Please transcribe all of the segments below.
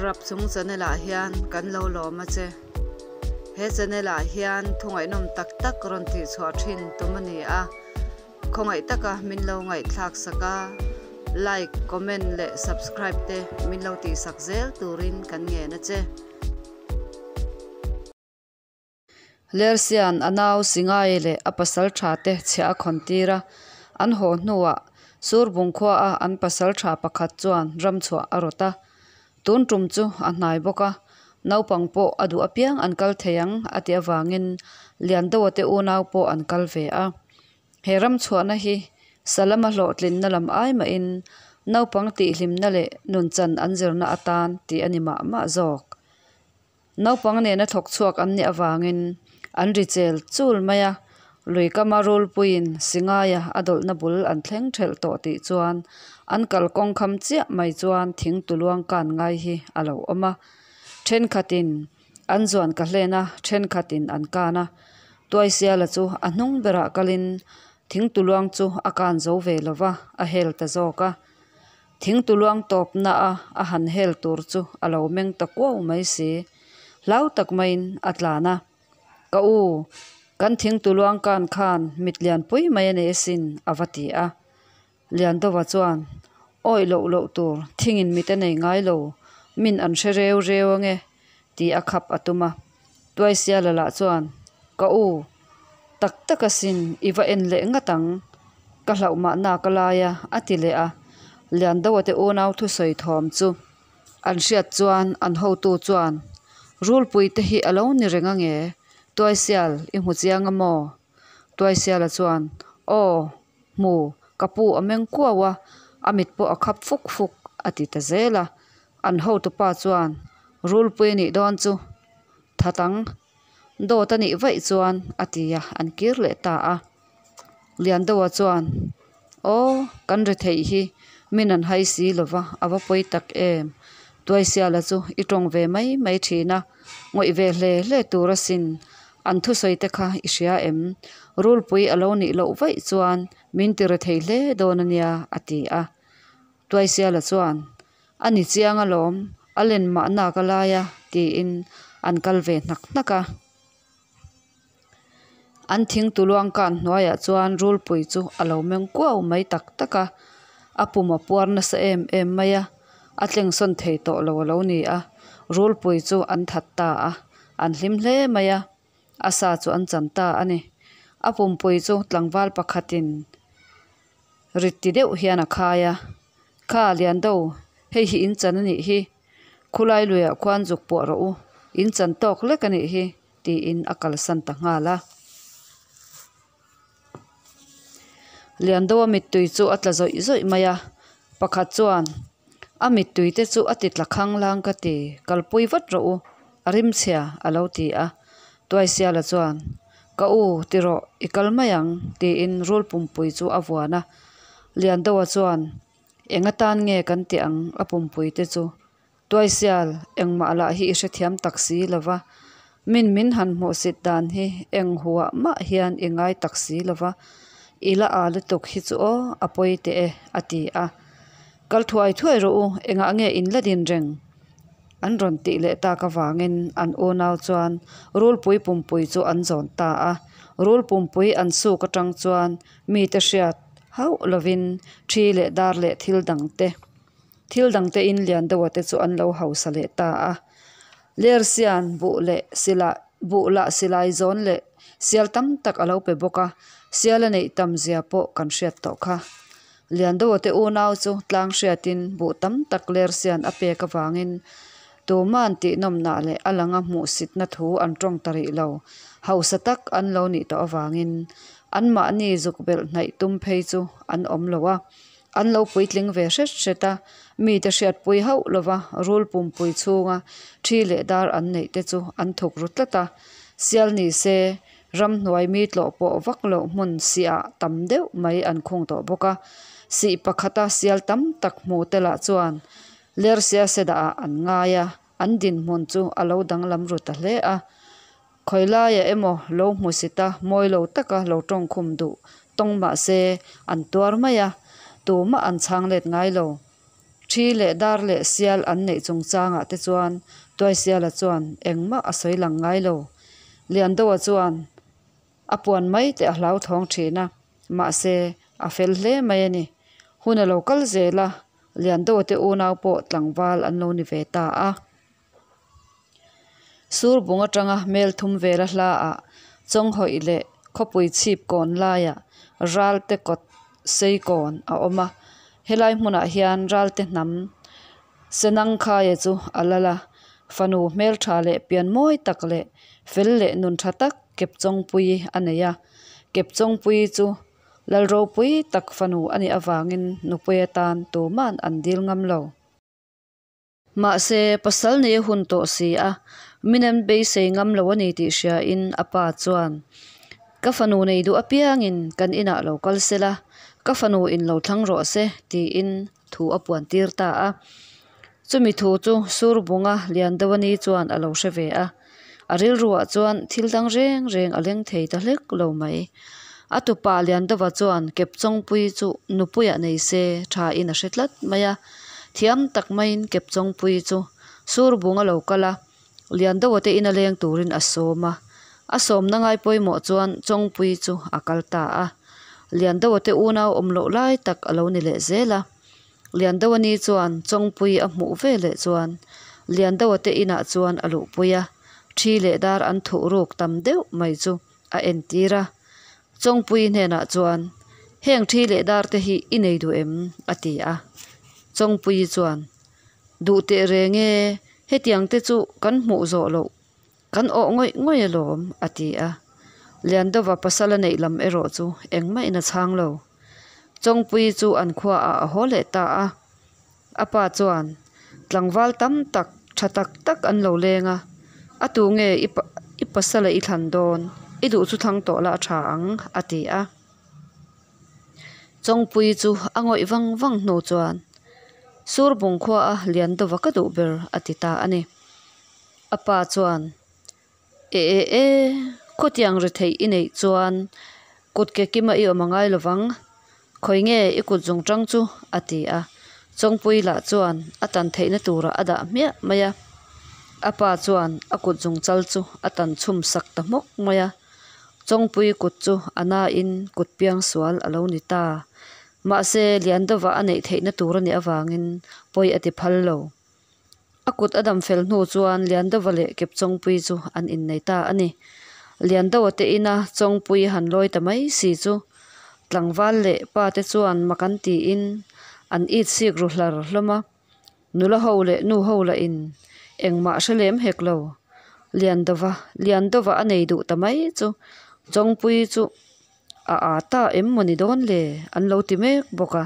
Rapchung channel ah hian kan lo lawm a che. He channel ah hian thu ngaihnawm tak tak rawn tih chhuah thin tum a ni a. Khawngaih taka min lo ngaihthlak sak a, like, comment leh subscribe te min lo tih sak zel turin kan ngen a che. Lersian a nau Singai leh a pasal tha te chhiah a khawn tir a, an haw hnuah Surbung khua a an pasal tha pakhat chuan ramchhuah a rawt a. Tun tum chu a hnai bawk a, naupang pawh a duh apiang an kal thei ang a tih avangin Liandoa te unau pawh an kal ve a. He ramchhuahna hi Salama hlawhtlinna lam ai mahin naupang tihhlimna leh nunchan an zirna atan tih a ni mah mah zawk. Naupang nena thawk chhuak an nih avangin an ri chel chul mai a, lui kama rulpuiin Singaia a dawlhna bul an thleng thelh tawh tih chuan an kalkawng kham chiah mai chuan thing tuluang kan ngai hi a lo awm a. Thenkhatin an zuan ka hlen a, thenkhatin an kan a. Tuaisiala chu a hnung berah kalin thing tuluang chu a kan zo ve lo va, a hel ta zawk a. Thing tuluang tawpna a a han hel tur chu a lo meng ta kuau mai si. Hlau tak maiin a tlan a. Ka u, kan thing tuluang kan khan mit lianpui mai a nei asin, a va ti a. Liandova chuan, Awih loh loh tur, thingin mit a nei ngai lo, min an hre reu reu ange, tih a khap a tum a. Tuaisiala lah chuan, Ka u, tak tak asin, i va en leh ngat ang, ka hlauh mahna ka lai a, a ti leh a. Liandoa te unau thusawi thawm chu an hriat chuan an hotu chuan, Rulpui te hi a lo ni reng ange, Tuaisial i hmu chiang a maw? Tuaisiala chuan, Aw, hmu, ka pu a meng kuau a, a mit pawh a khap fuk fuk, a ti ta zel a. An hotupa chuan, Rulpui a nih dawn chu, that ang, dawt a nih vaih chuan, a ti a, an kir leh ta a. Liandoa chuan, Aw, kan ri theih hi min an hai si lo va, a va pawi tak em. Tuaisiala chu i tawng ve mai mai thin a, ngawih ve hle hle tur asin. An thusawi te kha i hria em? Rulpui a lo nih loh vaih chuan min ti ri thei hle dawn a nia, a ti a. Tuaisiala chuan, A ni chiang alawm, a len mahna ka lai a, tiin an kal ve hnak hnak a. An thing tuluang kan hnuaiah chuan rulpui chu a lo meng kuau mai tak tak a, a pum a puar nasa em em mai a, a tlengsawn thei tawh lo a lo ni a, rulpui chu an that ta a, an hlim hle mai a, a sa chu an chan ta a ni. A pumpui chu tlangval pakhatin rit ti deuh hian a khai a, Kha Liando, hei hi in chan a nih hi, khulai luiah khuan zuk puah rawh u, in chan tawk lek a nih hi, tiin a kalsan ta nghal a. Liandoa mittui chu a tla zawih zawih mai a, pakhat chuan, A mittui te chu a ti tla khang lang ka ti, kalpui vat rawh u, a rimchhia, a lo ti a. Tuaisiala chuan, Ka u, ti rawh, i kal mai ang, tiin rul pumpui chu a vuan a. Liandoa chuan, Eng atan nge kan tih ang a pumpui te chu? Tuaisial, engmah lah hi i hrethiam tak si lo va, min min han hmuhsit dan hi eng huah mah hian i ngai tak si lo va, i la â lutuk hi chu aw, a pawi teh e, a ti a. Kal thuai thuai rawh u, engah nge in la din reng? An rawn tih leh tak avangin an unau chuan rulpui pumpui chu an zawn ta a. Rul pumpui an suk atang chuan mite hriat hauh lovin thi leh dar leh thil dangte Thil dangte in lian deuha te chu an lo hausa leh ta a. Lersian buh leh sila buh lah silai zawn leh sial tam tak a lo pe bawk a, sial a neih tam zia pawh kan hriat tawh kha. Lian deuha te unau chu tlang hriatin buh tam tak Lersian a pek avangin tuman tihnawmnah leh a langa hmuhsitna thu an tawng ta rih lo. Hausa tak an lo nih tawh avangin anmahni zuk belh hnaih tum phei chu an awm lo a. An lo puitling ve hret hret a, mite hriatpui hauh lova rul pumpui chhunga thi leh dar an neih te chu an thuk ru tlat a. Sial ni se, ramhnuai mi tlawh pawh vak loh hmun siah tam deuh mai an khung tawh bawk a. Sih pakhata sial tam tak hmu te lah chuan Lersia sedah ah an ngai a, an dinhmun chu a lo danglam ru ta hle a. Khawilaiah emaw lo hmusit a, mawi lo taka lo tawngkhum duh tawng mah se an tuar mai a, tumah an chhang let ngai lo. Ṭhi leh dar leh sial an neih chungchangah te chuan Tuaisiala chuan engmah a sawi lang ngai lo. Liandoa chuan a puan mai te a hlauthawng thin a, mahse a fel hle mai a ni. Hun a lo kal zel a, Liandoa te unau pawh tlangval an lo ni ve ta a. Surbung atanga mel thum vela hlaah Chawnghawih leh khawpui chhip kawn laiah Ralte kawt Seikawn a awm a, helai hmunah hian Ralte hnam Senangkhaia chu a lal a, fanu hmeltha leh pian mawi tak leh fel leh nun tha tak Kepchawngpuii a nei a, Kepchawngpuii chu lal ropui tak fanu a nih avangin nupui atan tuman an dil ngam lo. Mahse, pasal nei a hun tawh si a, min an beisei ngam lo a ni tih hriain a pa chuan, Ka fanu nei duh apiangin kan inah lo kal se la, ka fanu in lo thlang rawh se, tiin thu a puan tir ta a. Chumi thu chu Surbunga Liandawani chuan a lo hre ve a, a rilruah chuan thil dang reng reng a leng thei ta hlek lo mai. A tupa Liandova chuan Kepchawngpui chu nupuiah nei se thain a hre tlat mai a, thiam tak maiin Kepchawngpui chu Surbunga lo kal a, Liandova te ina leng turin a sawm a. A sawmna ngai pawimawh chuan Chawngpui chu a kal ta a. Liandova te unau awm loh lai tak a lo ni leh zel a. Liandawani chuan Chawngpui a hmuh ve leh chuan Liandawa te inah chuan a luhpui a, thi leh dar an thuh ruk tam deuh mai chu a entir a. Chawngpui hnenah chuan, Heng thi leh dar te hi i nei duh em? a ti a. Chawngpui chuan, Duh teh reng e, hetiang te chu kan hmuh zawh loh kan awh ngawih ngawih alawm, a ti a. Liandova pasal a neih lam erawh chu engmah in a chhang lo. Chawngpui chu an khuaah a haw leh ta a. A pa chuan, Tlangval tam tak, tha tak tak an lo leng a, a tu nge i i pasala i thlan dawn? I duh chu thlang tawh la a tha ang, a ti a. Chawngpui chu a ngawih vang vang hnu chuan, Surbung khuaa Liandova ka duh ber, a ti ta a ni. A pa chuan, E e e, khawtiang ri theih i neih chuan kut ke kima i awm a ngai lovang, khawi nge i kut zung tang chu? a ti a. Chawngpui lah chuan a tan theihna turah a dah hmiah mai a. A pa chuan a kut zung chal chu a tan chhum sak ta hmawk mai a. Chawngpui kut chu a nain kut piang sual a lo ni ta. Mahse, Liandova a neih theihna tur a nih avangin pawi a ti phal lo. A kut a dam fel hnu chuan Liandova leh Kepchawngpui chu an innei ta a ni. Liandova te ina Chawngpui han lawi ta mai si chu tlangval leh pa te chuan mak an tiin an it sik ru hlar hlawm a. Nula ho leh nu ho lah in engmah hre lem hek lo. Liandova Liandova a nei duh ta mai chu Chawngpui chu A â ta em maw ni dawn le? an lo ti mek bawk a.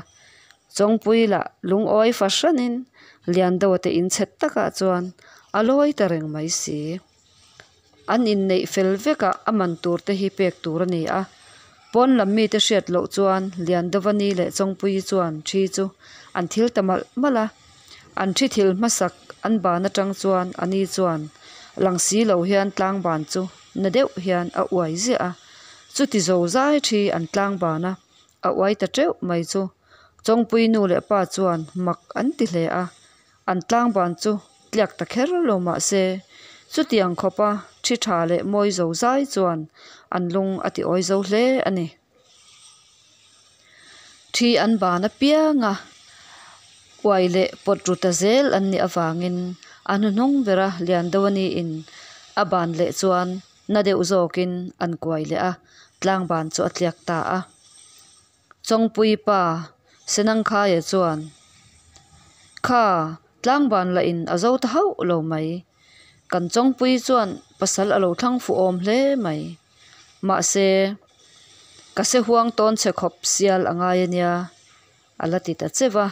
Chawngpui lah lungawi fahranin Liandoa te inchhet takah chuan a lawi ta reng mai si. An inneih fel vekah a man tur te hi pek tur a ni a. Pawn lam mite hriat loh chuan Liandova ni leh Chawngpuii chuan ṭhi chu an thil ta malh malh a. An ṭhi thil hmasak an ban aṭang chuan a ni chuan lang si lo hian tlangban chu na deuh hian a uai ziah a. Chuti zo zai thi an tlang ban a, a uai ta teuh mai chu. Chawngpui nu leh pa chuan mak an ti hle a, an tlang ban chu tliak ta kher lo mah se, chutiang khawpa thi tha leh mawi zo zai chuan an lung a ti awi zo hle a ni. Thi an ban apiang a, uai leh pawt ru ta zel an nih avangin a hnuhnung bera Liandawani in a ban leh chuan Na deuh zawkin an kuai leh a, tlangban chu a tliak ta a. Chawngpui pa Senangkhaia chuan, Kha, tlangban lah in a zo ta hauh lo mai. Kan Chawngpui chuan pasal a lo thlang fuh awm hle mai. Mahse, ka se huang tawn chhe khawp sial a ngai a nia, a la ti ta cheu a.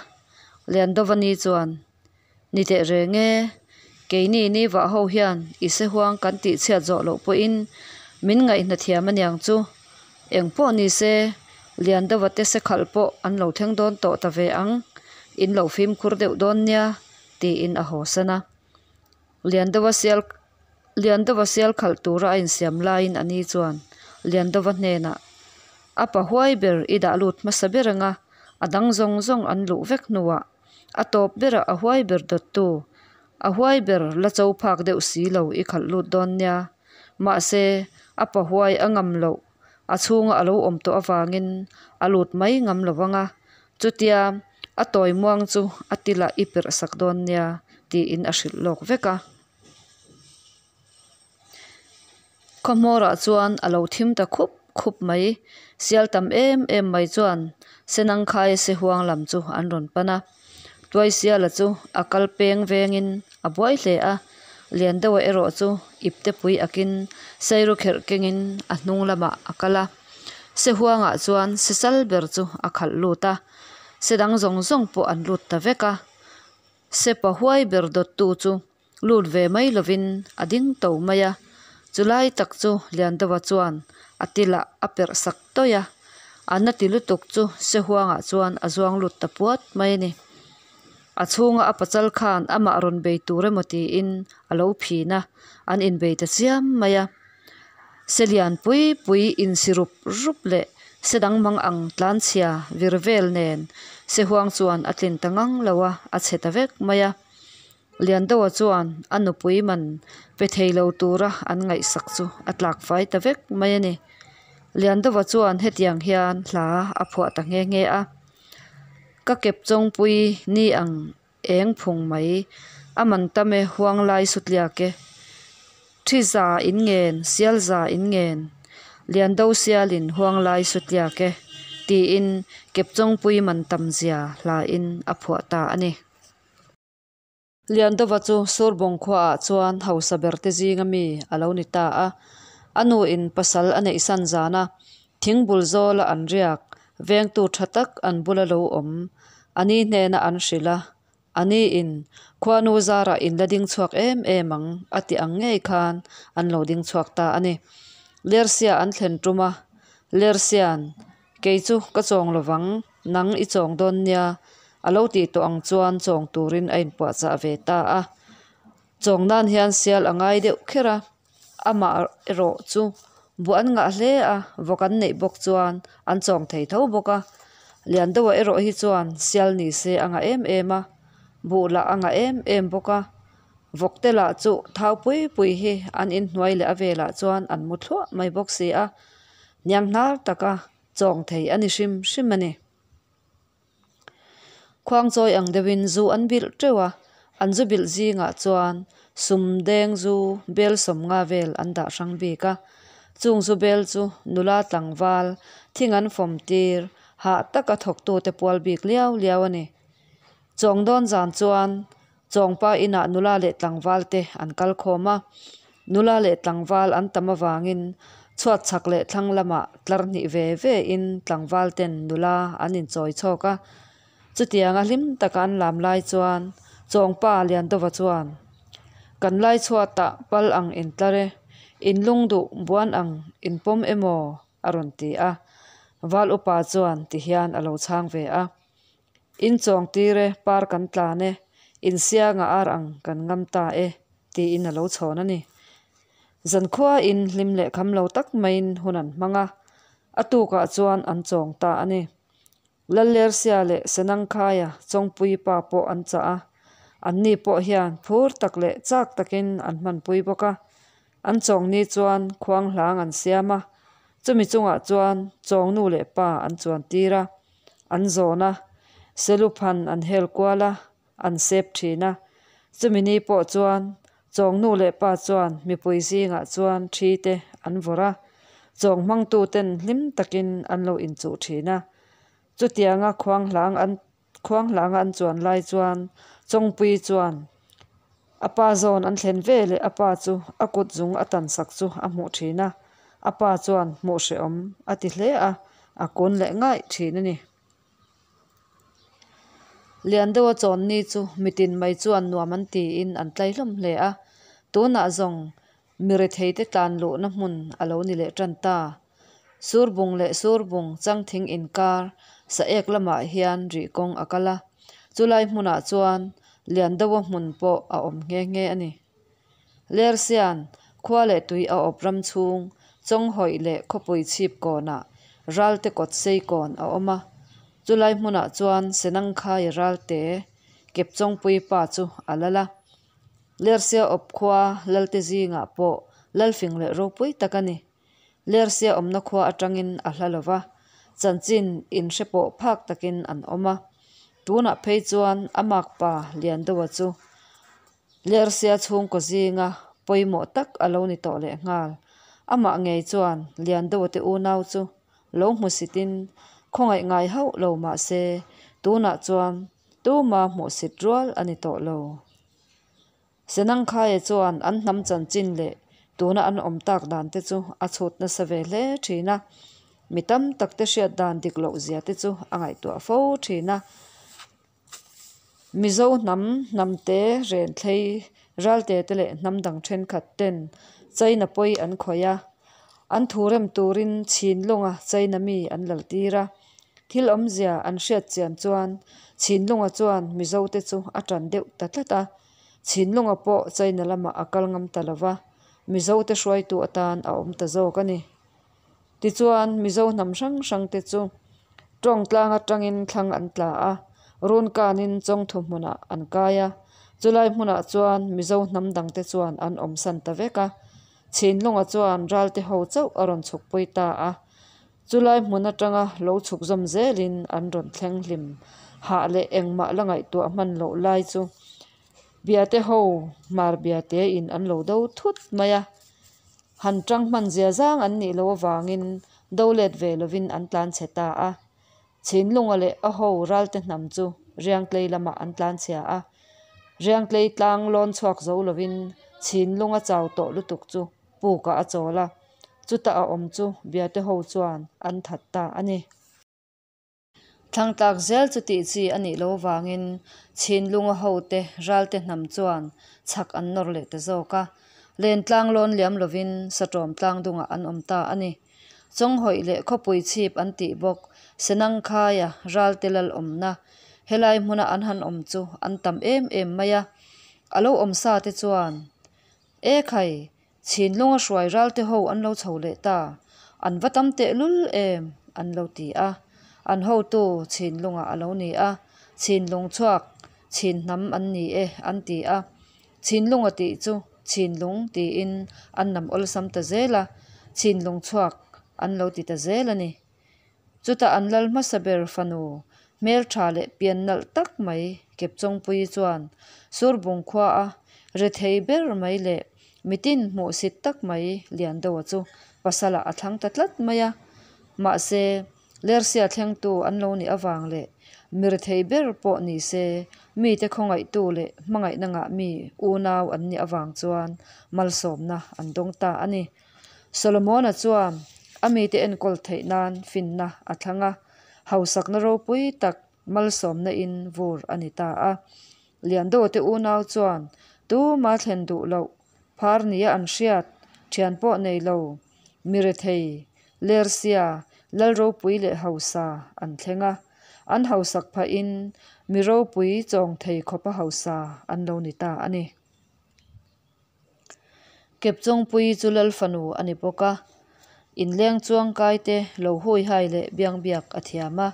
Liandovani chuan, Ni teh reng e, keini ni vah ho hian i se huang kan tih chhiat zawh loh pawhin min ngaihna thiam aniang chu. Eng pawh ni se, Liandova te se khalh pawh an lo thleng dawn tawh ta ve ang, in lo fimkhur deuh dawn nia, tiin a haw san a. Liandova sial Liandova sial khalh tura a insiam laiin a ni chuan Liandova hnenah, A pa huai ber i dah lut hmasa ber anga a dang zawng zawng an luh vek hnuah. A tawp berah a huai ber dawttu, a huai ber la cho phak deuh si lo i khalh lut dawn nia. Mahse, a pa huai a ngam loh, a chhunga a lo awm tawh avangin a lut mai ngam lo vang a. Chutia a tawi muang chu a tilah i perh sak dawn nia, tiin a hrilh lawk vek a. Khawhmawrah chuan a lo thim ta khup khup mai. Sial tam em em mai chuan Senangkhaia se huang lam chu an rawn pan a. Tuaisiala chu a kal peng vengin a buai hle a, Liandoa erawh chu iptepui akin sairu kherh kengin a hnung lamah a kal a. Se huangah chuan se chal ber chu a khalh lut a, se dang zawng zawng pawh an lut ta vek a. Se pa huai ber dawttu chu lut ve mai lovin a ding to mai a, chulai tak chu Liandoa chuan a tilah a perh sak tawih a, a na ti lutuk chu se huangah chuan a zuang lut ta puat mai a ni. A chhunga a pachal khan amah rawn bei tur emaw tiin a lo phin a, an inbei ta chiam mai a. Se lian pui pui insi rup rup leh se dang mang ang tlanchhia vir vel nen se huang chuan a tlin ta ngang lo a, a chhe ta vek mai a. Liandoa chuan a nupui man pe thei lo tura an ngaihsak chu a tlak fai ta vek mai a ni. Liandoa chuan hetiang hian hla a phuah ta nghe nghe a. Ka kep chawngpui ni ang eng phung mai, a man tam e huang lai sutliak e. Thi za in ngen, sial za in ngen, Liando sialin huang lai sutliak e, tiin kep chawngpui man tam zia hlain a phuah ta a ni. Liandova chu Surbawng khuaah chuan hausa berte zinga mi a lo ni ta a. A nuin pasal a neih san zana thingbul zawla an riak vengtu tha tak an bula lo awm a ni hnena an hrilh a. A niin khuanu zarah in la ding chhuak em em ang a ti ang ngei khan an lo ding chhuak ta a ni. Lersia an thlen tum a, Lersia'n Kei chu ka chawng lovang, nang i chawng dawn nia, a lo tih tawh ang chuan chawng turin a inpuahchah ve ta a. Chawng nan hian sial a ngai deuh kher a, amah erawh chu buh an ngah hle a, vawk an neih bawk chuan an chawng thei tho bawk a. Liandoa erawh hi chuan sial ni se a ngah em em a, buh lah a ngah em em bawk a. Vawk te lah chu thau pui pui hi an inhnuai leh a velah chuan an mu thluah mai bawk si a. Hnianghnar taka chawng thei a ni hrim hrim a ni. Khuangchawi ang deuhin zu an bilh teuh a, an zu bilh zingah chuan sum deng zu bel sawmnga vel an dah hrang bik a. Chung zu bel chu nula tlangval thing an fawm tir hah taka thawktute pual bik liau liau a ni. Chawng dawn zan chuan Chawngpa inah nula leh tlangval te an kal khawm a, nula leh tlangval an tam avangin chhuat chhak leh thlang lamah tlar hnih ve ve in tlangval ten nula an inchawi chhawk a. Chutianga hlim taka an lam lai chuan Chawngpa Liandova chuan, Kan lai chhuatah pal ang intlar e, inlung duh buan ang inpawm emaw? a rawn ti a. Val upa chuan tihian a lo chhang ve a. In chawng tir e, par kan tlan e, in sianga ar ang kan ngam ta e, tiin a lo chhawn a ni. Zankhuain hlim leh kham lo tak maiin hun an hmang a, a tukah chuan an chawng ta a ni. Lallersia leh Senangkhaia Chawngpui pa pawh an chah a, anni pawh hian phur tak leh chak takin an hmanpui bawk a. An chawng ni chuan khuang hlang an siam a, chumi chungah chuan chawng nu leh pa an chuan tir a. An zawn a, Seluphan an hel kual a, an sep thin a. Chumi ni pawh chuan Chawng nu leh pa chuan mipui zingah chuan thi te an vawrh a, chawng hmangtu ten hlim takin an lo inchuh thin a. Chutianga khuang hlang an khuang hlanga an chuan lai chuan Chawngpui chuan a pa zawn an thlen ve leh a pa chu a kut zung a tan sak chu a hmuh thin a, a pa chuan hmuh hrehawm a ti hle a, a kun leh ngaih thin a ni. Lian deuha chawn ni chu mitin mai chuan nuam an tiin an tlai hlawm hle a, tunah zawng mi retheite tlan luhna hmun a lo ni leh tan ta. Surbung leh Surbung changthing inkar sa ek lamah hian rih kawng a kal a, chulai hmunah chuan lian deuha hmun pawh a awm nghe nghe a ni. Lersian khua leh tui a awp ram chhung Chawnghawih leh khawpui chhip kawnah Ralte kawt sei kawn a awm a, chulai hmunah chuan Senangkhaia Ralte Kepchawngpui pa chu a lal a. Lersia awp khua lalte zingah pawh lalfing leh ropui tak a ni. Lersia awmna khua atangin a hla lo va, chanchin inhre pawh phak takin an awm a. Tunah phei chuan a makpa Liandoa chu Lersia chhungkaw zinga pawimawh tak a lo ni tawh lehnghal. Amah ngei chuan Liandoa te unau chu lo hmusitin khawngaih ngai hauh lo mah se tunah chuan tuma hmuhsit rual a ni tawh lo. Senangkhaia chuan an hnam chanchin leh tuna an awm tak dan te chu a chhut nasa ve hle thin a, mi tam tak te hriat dan dik loh zia te chu a ngaihtuah fo thin a. Mizo hnam hnamte Renthlei Ralte te leh hnam dang thenkhat ten China pawi an khawih a, an thu rem turin Chhinlunga China mi an lal tir a. Thil awmzia an hriat chian chuan Chhinlunga chuan Mizo te chu a tan deuh ta tlat a. Chhinlunga pawh China lamah a kal ngam ta lo va, Mizo te hruaitu atan a awm ta zawk a ni. Tichuan, Mizo hnam hrang hrang te chu tawng tlang atangin thlang an tla a, run kanin Chawngthu hmunah an kai a. Chulai hmunah chuan Mizo hnam dangte chuan an awmsan ta vek a. Chhinlunga chuan Ralte ho chauh a rawn chhukpui ta a. Chulai hmun atanga lo chhuk zawm zelin an rawn thleng hlim hah leh engmah la ngaihtuah hman loh lai chu Biate ho hmar biate in an lo do thut mai a. Han tang hman zia zang an nih loh avangin do let ve lovin an tlan chhe ta a. Chhinlunga leh a ho Ralte hnam chu Riangtlei lamah an tlan chhia a. Riangtlei tlang lawn chhuak zo lovin Chhinlunga chau tawh lutuk chu pukah a chawl a, chutah a awm chu Biate ho chuan an that ta a ni. Thlangtlak zel chu tih chi a nih loh avangin Chhinlunga hote Ralte hnam chuan chhak an nawr leh ta zawk a, Lentlang lawn liam lovin Satawm tlang dungah an awm ta a ni. Chawnghawih leh khawpui chhip an tih bawk Senangkhaia Ralte lal awmna helai hmuna an han awm chu an tam em em mai a, a lo awm sa te chuan E khai, Chhinlunga hruai ralte ho an lo chho leh ta, an va tam tehlul em? an lo ti a. An hotu Chhinlunga a lo ni a, Chhinlung chhuak, Chhinhnam an ni e an ti a. Chhinlunga tih chu Chhinlung tiin an nam awlsam ta zel a, Chhinlung chhuak an lo ti ta zel a ni. Chutah an lal hmasa ber fanu hmeltha leh pian nalh tak mai Kepchawngpuii chuan Surbung khua a rethei ber mai leh mitin hmuhsit tak mai Liandoa chu pasalah a thlang ta tlat mai a. Mahse, Lersia thlengtu an lo nih avang leh mi rethei ber pawh ni se mite khawngaihtu leh hmangaihna ngah mi unau an nih avang chuan malsawmna an dawng ta a ni. Solomona chuan a mite enkawl theih nan finna a thlang a, hausakna ropui tak malsawmna in vur a ni ta a. Liandote unau chuan tuma thlen duh loh, phar nia an hriat, thian pawh nei lo, mi rethei, Lersia, lal ropui leh hausa an thleng a. An hausak phahin mi ropui chawng thei khawpa hausa an lo ni ta a ni. Kepchawngpui chu lal fanu a ni bawk a, inleng chuangkai te lo hui hai leh biang biak a thiam a,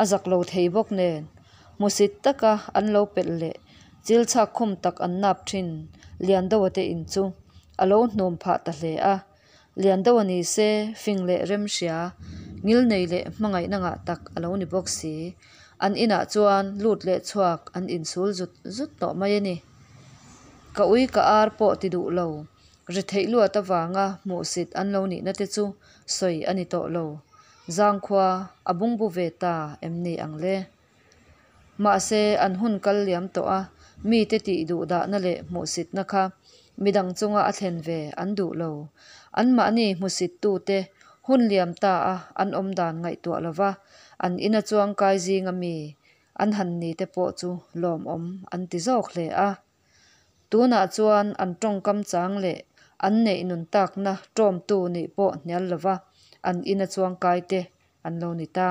a zak lo thei bawk nen hmusit taka an lo pelh leh chil chhak khum tak an nap thin Liandoa te in chu a lo hnum phah ta hle a, Liandoa ni se fing leh rem hria, ngil nei leh hmangaihna ngah tak a lo ni bawk si, an inah chuan lut leh chhuak an insul zut zut tawh mai a ni. Ka ui ka ar pawh ti duh lo, retheih luat avanga hmuhsit an lo nihna te chu sawi a ni tawh lo. Zangkhua a bungbu ve ta em ni ang le? Mahse, an hun kal liam tawh a, mite tih duh dahna leh hmuhsitna kha midang chunga a thlen ve an duh lo. Anmahni hmusittute hun liam ta a an awm dan ngaihtuah lova an ina chuangkai zinga mi An han ni te pawh chu lawmawm an ti zawk hle a. Tunah chuan an tawngkam chang leh an neih nun takna tawmtu nih pawh hnial lova an ina chuangkai te an lo ni ta.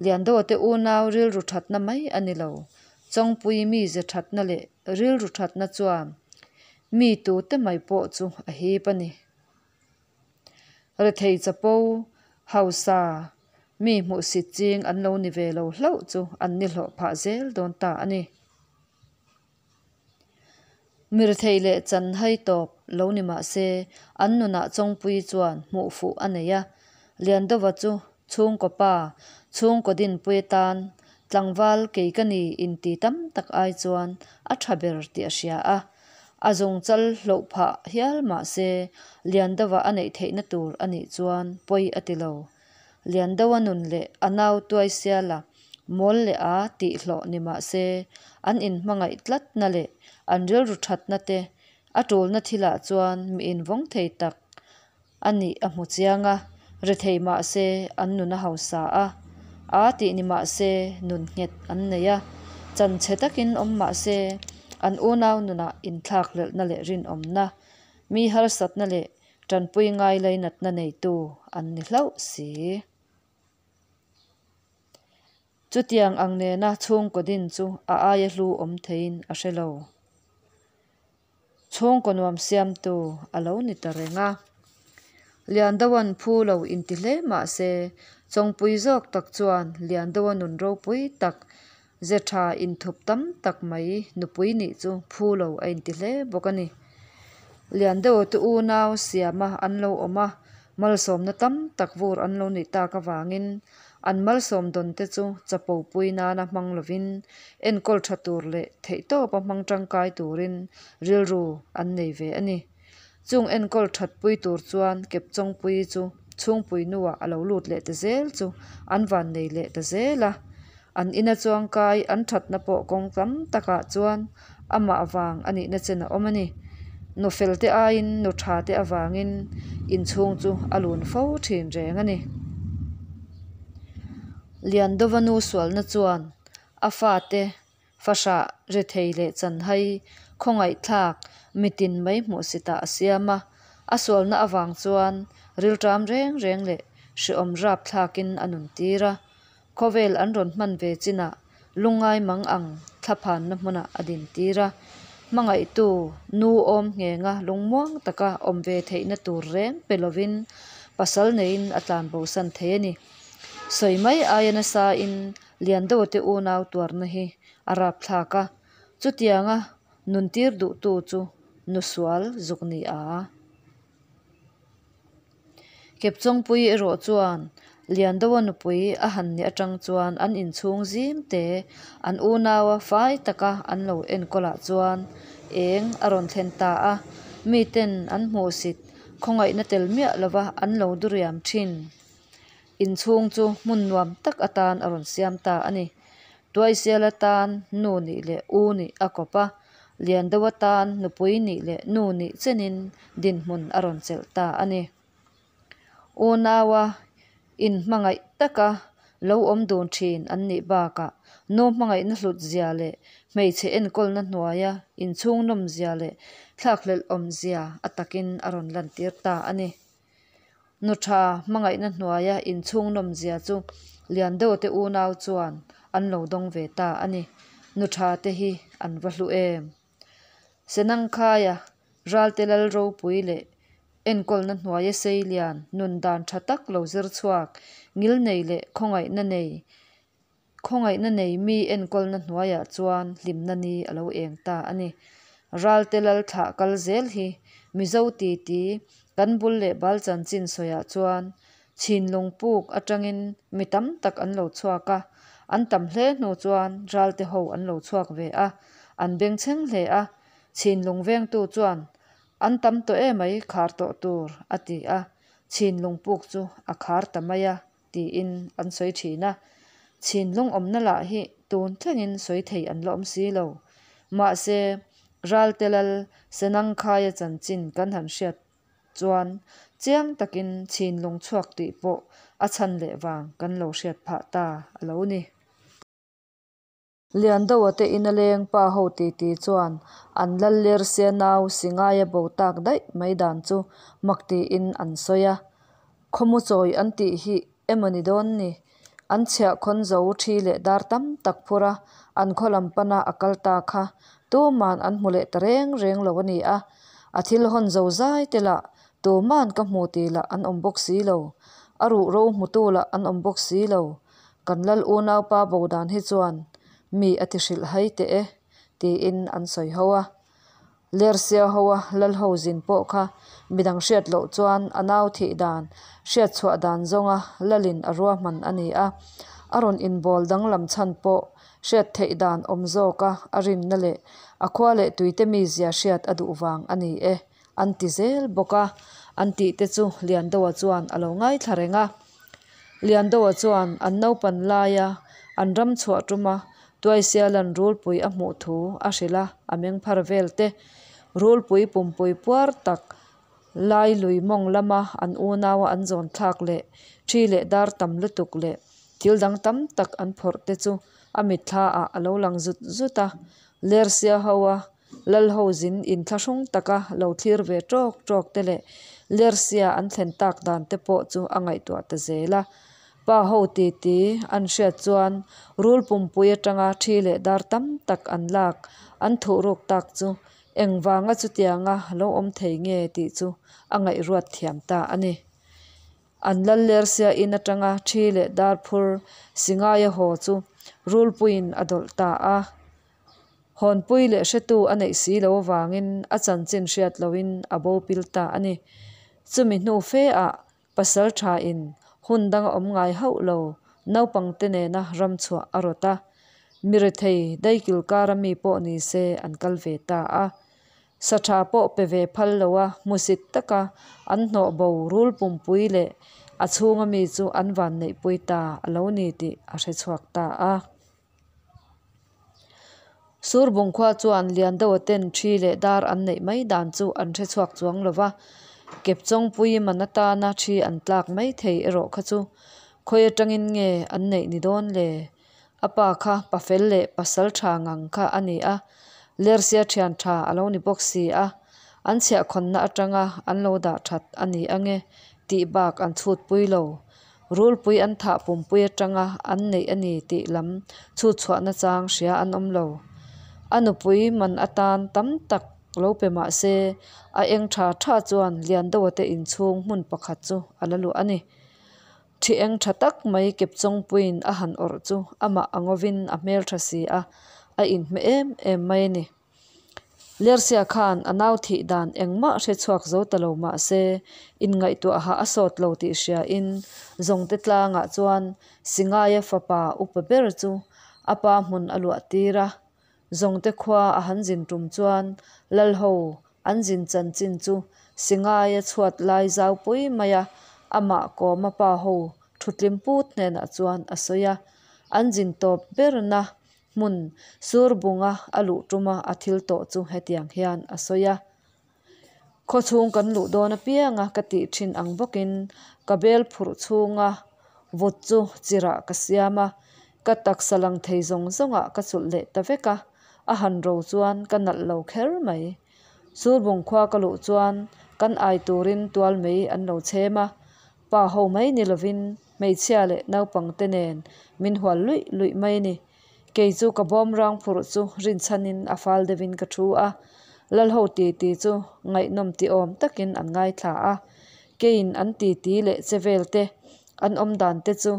Liandoa te unau rilru thatna mai a ni lo. Chawngpui mize thatna leh rilru thatna chuan mi tute mai pawh chu a hip a ni. Rethei chapo, hausa, mi hmuhsit ching an lo ni ve lo hlauh chu an ni hlawh phah zel dawn ta a ni. Mirethei leh chanhai tawp lo ni mah se, an nunah Chawngpuii chuan hmuh fuh a nei a. Liandova chu chhungkaw pa, chhungkaw dinpui atan tlangval kei ka ni inti tam tak ai chuan a tha ber tih a hria a. A zungchal hloh phah hial mah se, Liandova a neih theihna tur a nih chuan pawi a ti lo. Liandova nun leh a nau Tuaisiala mawl leh â tih hlawh ni mah se, an inhmangaih tlatna leh an rilru thatna te, a tulna thilah chuan mi invawng thei tak a nih a hmu chiang a, rethei mah se an nun a hausa a, â tih ni mah se nun nghet an nei a, chan chhe takin awm mah se an unau nunah inthlakhlelhna leh rinawmna, mi harsatna leh tanpui ngai lainatna neitu an ni hlauh si. Chutiang ang nena chhungkaw din chu a aia hlu awm theiin a hre lo. Chhungkaw nuam siamtu a lo ni ta reng a. Liandoan phu lo inti hle mah se, Chawngpui zawk tak chuan Liandoa nun ropui tak, ze tha inthup tam tak mai nupui nih chu phu lo a inti hle bawk a ni. Liandoa te unau siama an lo awm a, malsawmna tam tak vur an lo nih tak avangin An malsawm dawn te chu chapo pui nana hmang lovin enkawl tha tur leh theihtawpa hmang tangkai turin rilru an nei ve a ni. Chung enkawl that pui tur chuan Kepchawngpui chu chhungpui nuah a lo lut leh ta zel chu an van nei leh ta zel a. An ina chuangkai an thatna pawh kawng tam takah chuan amah vang a nihna chen a awm a ni. Nu fel te aiin nu tha te avangin inchhung chu a lun fo thin reng a ni. Liandova nu sualna chuan a fate fahrah rethei leh chanhai khawngaihthlak mitin mai hmuhsitah a siam a, a sualna avang chuan rilṭam reng reng leh hreawm rapthlakin a nuntir a. Khawvel an rawn hman ve chinah lungngai mang ang thlaphanna hmunah a dintir a, hmangaihtu nu awm nghenga lungmuang taka awm ve theihna tur reng pe lovin pasal neiin a tlanbosan thei a ni. Sawi mai aia nasain Liandote unau tuarna hi a rapthlak a, chutianga nuntir duhtu chu nu sual zuk ni a. Kepchawngpui erawh chuan Liandoa nupui a han ni atang chuan an inchhung zim te an unaua fai taka an lo enkawlah chuan eng a rawn thlen ta a, miten an hmuhsit khawngaihna tel miah lova an lo duriam thin. Inchhung chu hmun nuam tak atan a rawn siam ta a ni. Tuaisial atan nu nih leh u nih a kawp a, Liandeuh atan nupui nih leh nu nih chenin dinhmun a rawn chelh ta a ni. Unaua inhmangaih taka lo awm dun thin an nih bakah nu hmangaihna hlut zia leh hmeichhe enkawlna hnuaia inchhung nawm zia leh thlakhlelh awm zia a takin a rawn lantir ta a ni. Nu tha hmangaihna hnuaia inchhung nawmzia chu Liandeuhte unau chuan an lo dawng ve ta a ni. Nu tha te hi an va hlu em! Senangkhaia Ralte Lal ropui leh enkawlna hnuaia seilian nun dan tha tak lo zir chhuak, ngilnei leh khawngaihna nei Khawngaihna nei mi enkawlna hnuaiah chuan hlimna ni a lo eng ta a ni. Ralte lal thlah kal zel hi Mizo titi kan bul leh bal chanchin sawiah chuan Chhinlung puk atangin mi tam tak an lo chhuak a, an tam hle hnu chuan Ralte ho an lo chhuak ve a, an bengchheng hle a, Chhinlung vengtu chuan an tam tawh emai khar tawh tur a ti a, Chhinlung puk chu a khar ta mai a. Tiin an sawi thin a, chhinlung awmna lah hi tun thlengin sawi thei an la awm si lo. Mahse, Ralte Lal Senangkhaia chanchin kan han hriat chuan chiang takin chhinlung chhuak tih pawh a chhan leh vang kan lo hriat phah ta a lo ni. Liandoa te ina leng pa ho titi chuan an lal lersia nau Singaia bo tak daih mai dan chu mak tiin an sawi a. Khawmu chawi an tih hi emaw ni dawn ni? An chhiah khawn zo thi leh dar tam tak phur a, an khaw lam pana a kal ta kha tuman an hmu leh ta reng reng lo a ni a. A thil hawn zo zai te lah tuman ka hmu ti lah an awm bawk si lo. A ruhro hmutu lah an awm bawk si lo. Kan lal unaupa bo dan hi chuan mi a ti hrilh hai teh e, tiin an sawi ho a. Lersia hoa Lalho zin pawh kha midang hriat loh chuan a nau thih dan hriat chhuah dan zawnga Lalin a ruahman a ni a, a rawn inbawl danglam chhan pawh hriat theih dan awm zawka a rinna leh a khua leh tuite mizia hriat a duh vang a ni e an ti zel bawk a, an tih te chu Liandoa chuan a lo ngaithla reng a. Liandoa chuan an naupan laia an ram chhuah tuma Tuaisiala'n rulpui a hmuh thu a hrilh a, a meng phar vel te. Rulpui pumpui puar tak lai lui mawng lama an unaua an zawn thlak leh thi leh dar tam lutuk leh thil dang tam tak an phawrh te chu a mitthla ah a lo lang zut zut a. Lersia hoa Lalho zin inthlahrung taka lo thlir ve tawk tawk te leh Lersia an thlen tak dan te pawh chu a ngaihtuah ta zel a. Pa ho titi an hriat chuan rul pumpui atanga thi leh dar tam tak an lak an thuh ruk tak chu engvanga chutianga lo awm thei nge tih chu a ngaihruat thiam ta a ni. An lal Lersia in atanga thi leh dar phur Singaia haw chu rulpuiin a dawlh ta a. Hawnpui leh hretu a neih si lo avangin a chanchin hriat lohin a bo pil ta a ni. Chumi hnu fe ah pasal tha in hun dang a awm ngai hauh lo naupang te nena ram chhuah a rawt a. Mi rethei daikil kara mi pawh ni se an kal ve ta a. Sa tha pawh pe ve phal lo a hmusit taka an hnawh bo rul pumpui leh a chhunga mi chu an vanneihpui ta a lo ni tih a hre chhuak ta a. Surbung khua chuan Liandoa ten thi leh dar an neih mai dan chu an hre chhuak chuang lo va, Kepchawngpui man atana thi an tlak mai thei erawh kha chu khawi atangin nge an neih ni dawn le? A pa kha pa fel leh pasal tha ngang kha a ni a, Lersia thian tha a lo ni bawk si a, an chhiahkhawnna atanga an lo dah that a ni ange tih bak an chhutpui lo. Rulpui an thah pumpui atanga an neih a ni tih lam chhut chhuahna chang hria an awm lo. A nupui man atan tam tak lo pe mah se, a eng tha tha chuan Liandoa te inchhung hmun pakhat chu a la luah a ni. Thi eng tha tak mai Kepchawngpuiin a han awrh chu amah a ngawin a hmeltha si a, a inhmeh em em mai a ni. Lersia khan a nau thih dan engmah hre chhuak zo ta lo mah se, inngaihtuaha a sawt lo tih hriain Zawngte tlangah chuan Singaia fapa upa ber chu a pa hmun a luah tir a. Zawngte khua a han zin tum chuan Lalho an zin chanchin chu Singaia chhuat lai zau pui maia amah kawma pa ho thutlim put hnenah chuan a sawi a. An zin tawp berna Hmun Surbunga a luh tuma a thil tawh chu hetiang hian a sawi a, Khawchhung kan luh dawn apianga ka tih thin ang bawkin ka bel phurh chhunga vut chu chirah ka siam a, ka taksa lang thei zawng zawngah ka chulh leh ta vek a, a han ro chuan ka nalh lo kher mai. Surbung khua ka luh chuan kan ai turin tual mei an lo chhem a, pa ho mai ni lovin hmeichhia leh naupangte nen min hual luih luih mai a ni. Kei chu ka bawmrang phurh chu rinchhanin a fal deuhin ka thu a, Lalho titi chu ngaihnawm ti awm takin an ngaithla a, keiin an titi leh che vel te, an awm dan te chu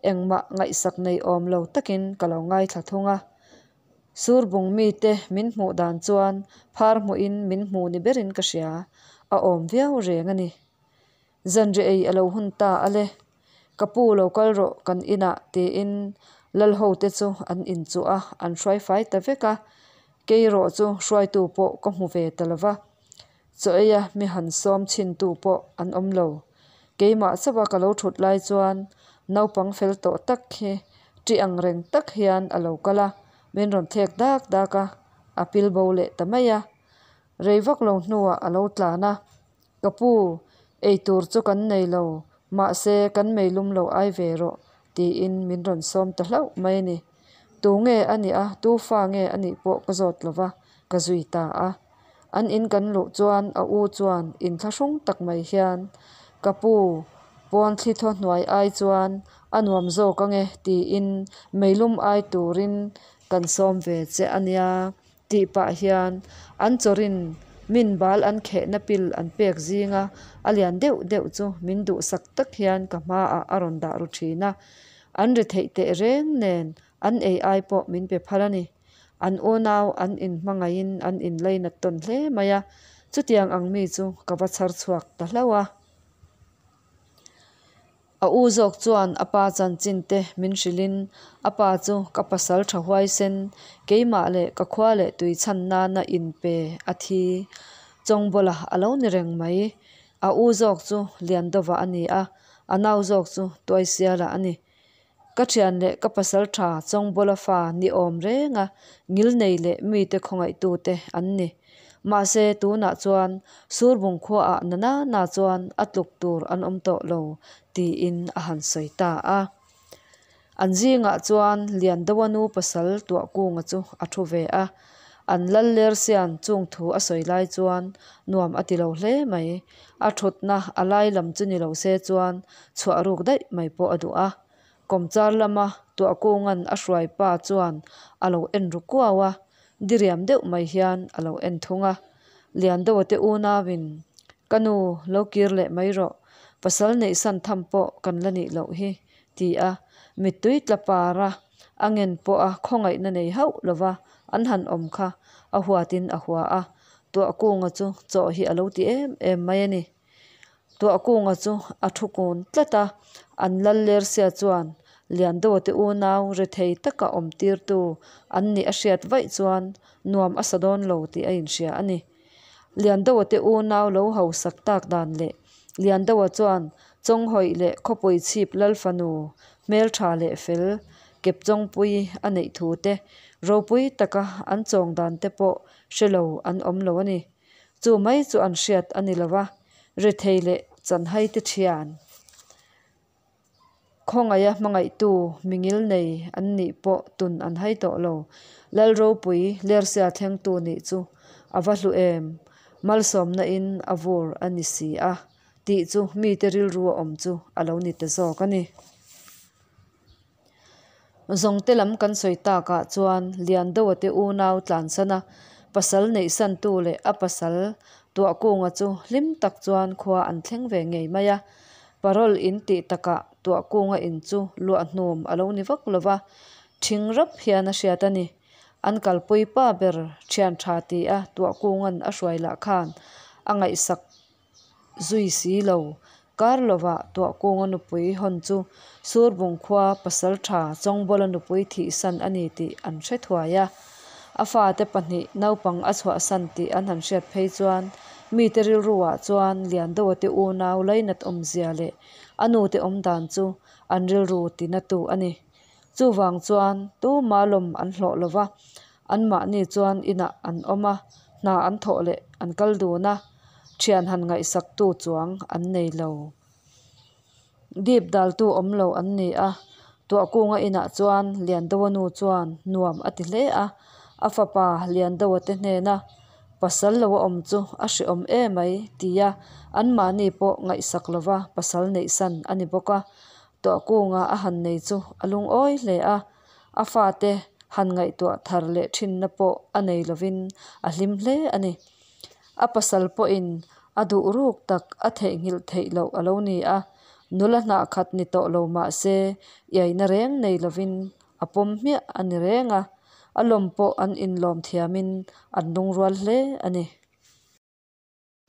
engmah ngaihsak nei awm lo takin ka lo ngaithla thung a. Surbung mite min hmuh dan chuan phar hmuhin min hmu ni berin ka hria, a awm viau reng a ni. Zanriah ei a lo hun ta a le, ka pu lo kal rawh kan inah tiin Lalho te chu an inchuh a, an hruai fai ta vek a, kei erawh chu hruaitu pawh ka hmu ve ta lo va, chaw eia mi han sawm chhintu pawh an awm lo. Keimah chauha ka lo thut lai chuan naupang fel tawh tak hi ṭi ang reng tak hian a lo kal a, min rawn thlek dak dak a, a pil bo leh ta mai a. Rei vak lo hnuah a lo tlan a, Ka pu, eitur chu kan nei lo, mahse kan meilum lo ai ve rawh, tiin min rawn sawm ta hlauh mai a ni. Tu nge a nih a, tu fa nge a nih pawh ka zawt lo va, ka zui ta a. An in kan luh chuan a u chuan inthlahrung tak mai hian, Ka pu, pawn thli thaw hnuai ai chuan a nuam zawk ange, tiin meilum ai turin kan sawm ve che a nia. Tih pah hian an chawrin min bal an khehna pil an pek zinga a lian deuh deuh chu min duhsak tak hian ka hmaah a rawn dah ru thin a. An ri theih teh reng nen an ei ai pawh min pe phal a ni. An unau an inhmangaihin an inlainat tawn hle mai a, chutiang ang mi chu ka va chhar chhuak ta hlauh a. A u zawk chuan a pa chanchin te min hrilhin a pa chu ka pasal tha huaisen, keimah leh ka khua leh tui chhan nana inpe a thi Chawngbawla a lo ni reng mai. A u zawk chu Liandova a ni a, a nau zawk chu Tuaisiala a ni. Ka thian leh ka pasaltha Chawngbawla fa ni awm renga ngilnei leh mite khawngaihtute an ni. Mahse tunah chuan Surbung khuaah na na na chuan a tluk tur an awm tawh lo tiin a han sawi ta a. An zingah chuan Liandoa nu pasal Tuahkunga chu a thu ve a. An lal Lersian chung thu a sawi lai chuan nuam a ti lo hle mai. A thutna a lai lam chu ni lo se chuan chhuah ruk daih mai pawh a duh a. Kawmchar lama Tuahkunga'n a hruai pa chuan a lo en ru kuau a, diriam deuh mai hian a lo en thung a. Liandoa te unauin, Ka nu, lo kir leh mai rawh, pasal neihsan tham pawh kan la nih loh hi, ti a mittui tla para a ngen pawha khawngaihna nei hauh lova an han awm kha a huatin a hua a, Tuahkunga chu chaw hi a lo ti em em mai a ni. Tuahkunga chu a thu kun tlat a, an lal Lersia chuan Liandoa te unau rethei taka awm tirtu an nih a hriat vaih chuan nuam a sa dawn lo tih a inhria a ni. Liandoa te unau lo hausak tak dan leh Liandoa chuan Chawnghawih leh Khawpui chhip lal fanu hmeltha leh fel Kepchawngpui a neih thu te ropui taka an chawng dan te pawh hre lo an awm lo a ni. Chu mai chu an hriat a ni lo a, rethei leh chanhai te thian. Khawngaih a hmangaihtu mingil nei an nih pawh tun an hai tawh lo. Lal ropui Lersia thlengtu nih chu a va hlu em? Malsawmna in a vur a ni si a tih chu mite rilru a awm chu a lo ni ta zawk a ni. Zawngte lam kan sawi takah chuan Liandoa te unau tlansana pasal neihsantu leh a pasal Tuahkunga chu hlim tak chuan khua an thleng ve ngei mai a. Parole in tih takah Tuahkunga in chu luah hnum a lo ni vak lo va, ṭhing rap hian a hriat a ni. An kalpui pa ber ṭhian ṭha ti a Tuahkunga'n a hruai lah khan a ngaihsak Zui si lo, kar lovah Tuahkunga nupui hawn chu Surbung khua pasaltha Chawngbawla nupui thihsan a ni tih an hre thuai a. A fate pahnih naupang a chhuahsan tih an han hriat phei chuan mite rilruah chuan Liandoa te unau lainat awmzia leh a nute awmdan chu an rilru tinatu a ni. Chuvang chuan tuma lawm an hlawh lo va, anmahni chuan inah an awm a, hna an thawh leh an kal dun a, thian han ngaihsaktu chuang an nei lo. Dip daltu awm lo an ni a, Tuahkunga inah chuan Liandoa nu chuan nuam a ti hle a, a fapa Liandoa te hnena pasal lo a awm chu a hreawm emai tia anmahni pawh ngaihsak lova pasal neihsan a ni bawk a, Tuahkunga a han nei chu a lungawi hle a, a fate han ngaihtuah thar leh thinna pawh a nei lovin a hlim hle a ni. A pasal pawhin a duh ruk tak a theihnghilh theih loh a lo ni a, nula hnah khat ni tawh lo mah se iaina reng nei lovin a pawm hmiah a ni reng a, a lawm pawh an inlawm thiamin an lungrual hle a ni.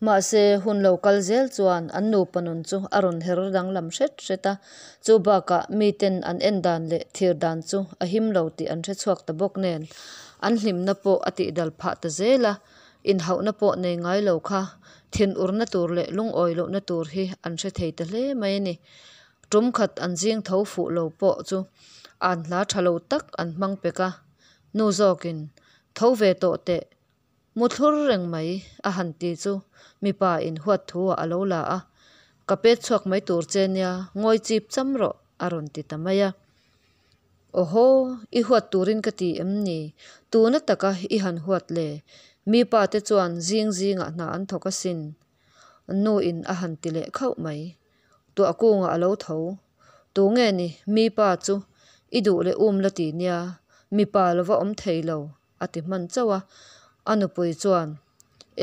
Mahse, hun lo kal zel chuan an nupa nun chu a rawn her danglam hret hret a, chu bakah miten an en dan leh thir dan chu a him lo tih an hre chhuak ta bawk nen, an hlimna pawh a tihdal phah ta zel a, inhauhna pawh nei ngai lo kha thinurna tur leh lungawi lohna tur hi an hre thei ta hle mai a ni. Tum khat an zing tho fuh lo pawh chu an hla tha lo tak an hmang pek a, nu zawkin, Tho ve tawh teh, Mu thlur reng mai, a han ti chu mipa in huat thu ah a lo la a, Ka pet chhuak mai tur che nia, ngawi chip cham rawh, a rawn ti ta mai a. Awhaw, i huat turin ka ti em ni? Tuna taka i han huat le? Mipa te chuan zing zingah hna an thawk asin, nu in a han ti leh khauh mai. Tuahkunga a lo tho. Tu nge ni, mipa chu i duh leh um la ti nia, mipa lova awm thei lo, a ti hman chauh a, a nupui chuan,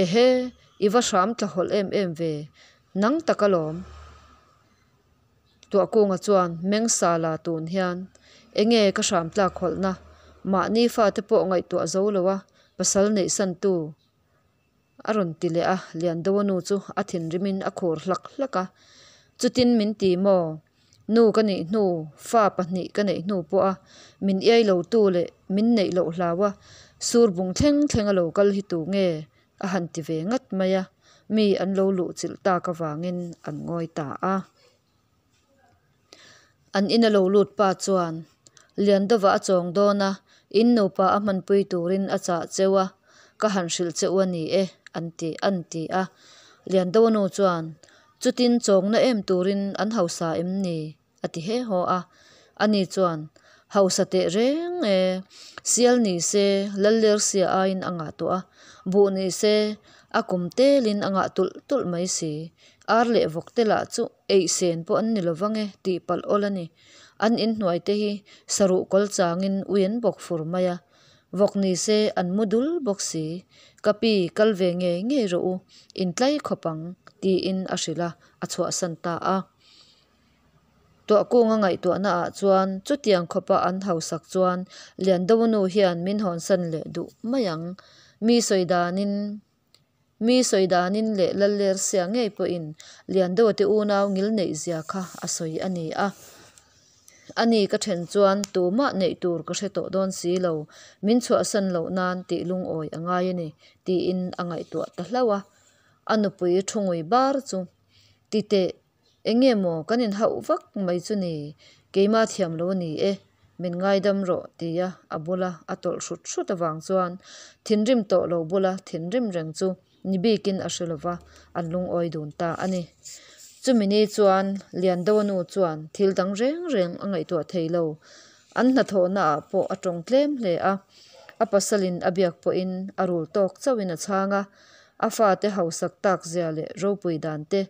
Ehe, i va hram tla hawlh em em ve, nang tak alawm. Tuahkunga chuan meng sa la tun hian, Enge ka hram tlak hawlhna? Mahni fate pawh ngaihtuah zo lo a pasal neih san tu a rawn ti leh a, Liandoa nu chu a thinrimin a khur hlak hlak a, Chutin min ti maw? Nu ka nih hnu, fa pahnih ka neih hnu pawha min iai lo tu leh min neih loh hlau a sur bung thleng thleng a lo kal hi tu nge? a han ti ve ngat mai a, mi an lo luh chilh tak avangin an ngawi ta a. An ina lo lut pa chuan Liandova a chawng dawn a, in nupa a hmanpui turin a chah cheu a, ka han hrilh che u a ni e, an ti an ti a. Liandova nu chuan, Chutin chawngna em turin an hausa em ni? a ti he haw a. Ani chuan, Hausa teh reng e, sial ni se Lallersia aiin a ngah tawh a, buh ni se a kum telin a ngah tulh tulh mai si. Ar leh vawk te lah chu eih sen pawh an ni lo vang e tih palh awl a ni. An inhnuai te hi saruh kawl changin ui an bawk fur mai a, vawk ni se an mu dul bawk si. Ka pi, kal ve ngei ngei rawh u, in tlai khawp ang, tiin a hrilh a, a chhuahsan ta a. Tuahkunga ngaihtuahna ah chuan chutiang khawpa an hausak chuan Liandoa nu hian min hawnsan leh duh mai ang. Mi sawi danin. Mi sawi danin leh Lallersia ngei pawhin Liandoa te unau ngil neih zia kha a sawi a ni a. Ani ka then chuan tumah neih tur ka hre tawh dawn si lo, min chhuahsan loh nan tih lungawi a ngai a ni, tiin a ngaihtuah ta hlauh a. A nupui thu ngui bar chu, Ti teh, Eng nge maw kan inhauh vak mai chu ni, keimah thiam lo a ni e, min ngaidam rawh tia a bula a tawlh hrut hrut avang chuan thinrim tawh lo bula thinrim reng chu ni bikin a hre lova an lungawi dun ta a ni. Chumi ni chuan Liandoa nu chuan thil dang reng reng a ngaihtuah thei lo, an hnathawhna ah pawh a tawng tlem hle a, a pasalin a biak pawhin a rul tawk chauhin a chhang a, a fate hausak tak zia leh ropui dan te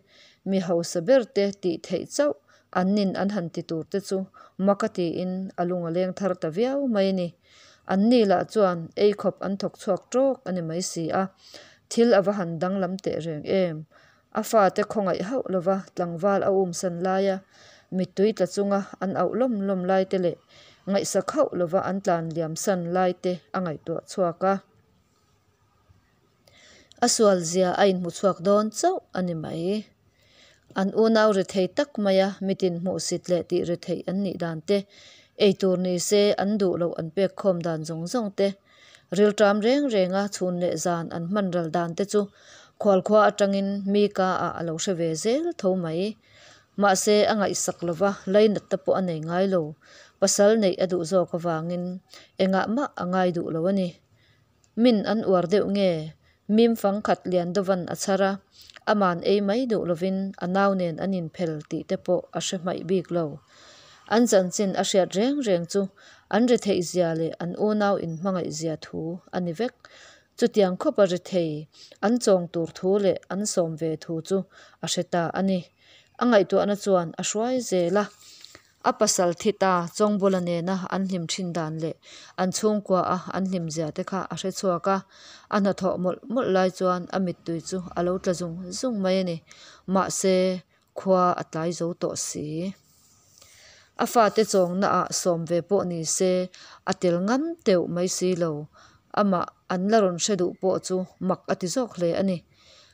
Mi hausa ber te tih theih chauh an nin an han ti tur te chu mak a tiin a lung a leng thar ta viau mai a ni. An ni lah chuan ei khawp an thawk chhuak tawk a ni mai si a, thil a va han danglam teh reng em. A fate khawngaih hauh lova tlangval a umsan laia mittui tla chunga an auh lawm lawm lai te leh ngaihsak hauh lova an tlan liam san lai te a ngaihtuah chhuak a. A sual zia a inhmu chhuak dawn chauh a ni mai. An unau rethei tak maia mitin hmuhsit leh tih retheih an nih dan te, eitur ni se an duh loh an pek khawm dan zawng zawng te, rilṭam reng renga chhun leh zan an hman ral dan te chu khualkhua atangin mi ka ah a lo hre ve zel tho mai. Mahse a ngaihsak lova lainatta pawh a nei ngai lo. Pasal neih a duh zawk avangin engah mah a ngai duh lo a ni. Min an uar deuh nge? Mim fang khat lian dawvan a chhar a, aman ei mai duh lovin a nau nen an inphel tih te pawh a hre hmaih bik lo. An chanchin a hriat reng reng chu an retheih zia leh an unau inhmangaih zia thu a ni vek. Chutiang khawpa rethei an chawng tur thu leh an sawm ve thu chu a hre ta a ni. A ngaihtuahna chuan a hruai zel a. A pasal thi ta Chawngbula nena an hlim thin dan leh an chhungkua a an hlim zia te kha a hre chhuak a, a hnathawh mawlh mawlh lai chuan a mittui chu a lo tla zung zung mai a ni. Mahse, khua a tlai zo tawh si. A fate chawngna ah sawm ve pawh ni se a tel ngam teuh mai si lo. Amah an la rawn hre duh pawh chu mak a ti zawk hle a ni.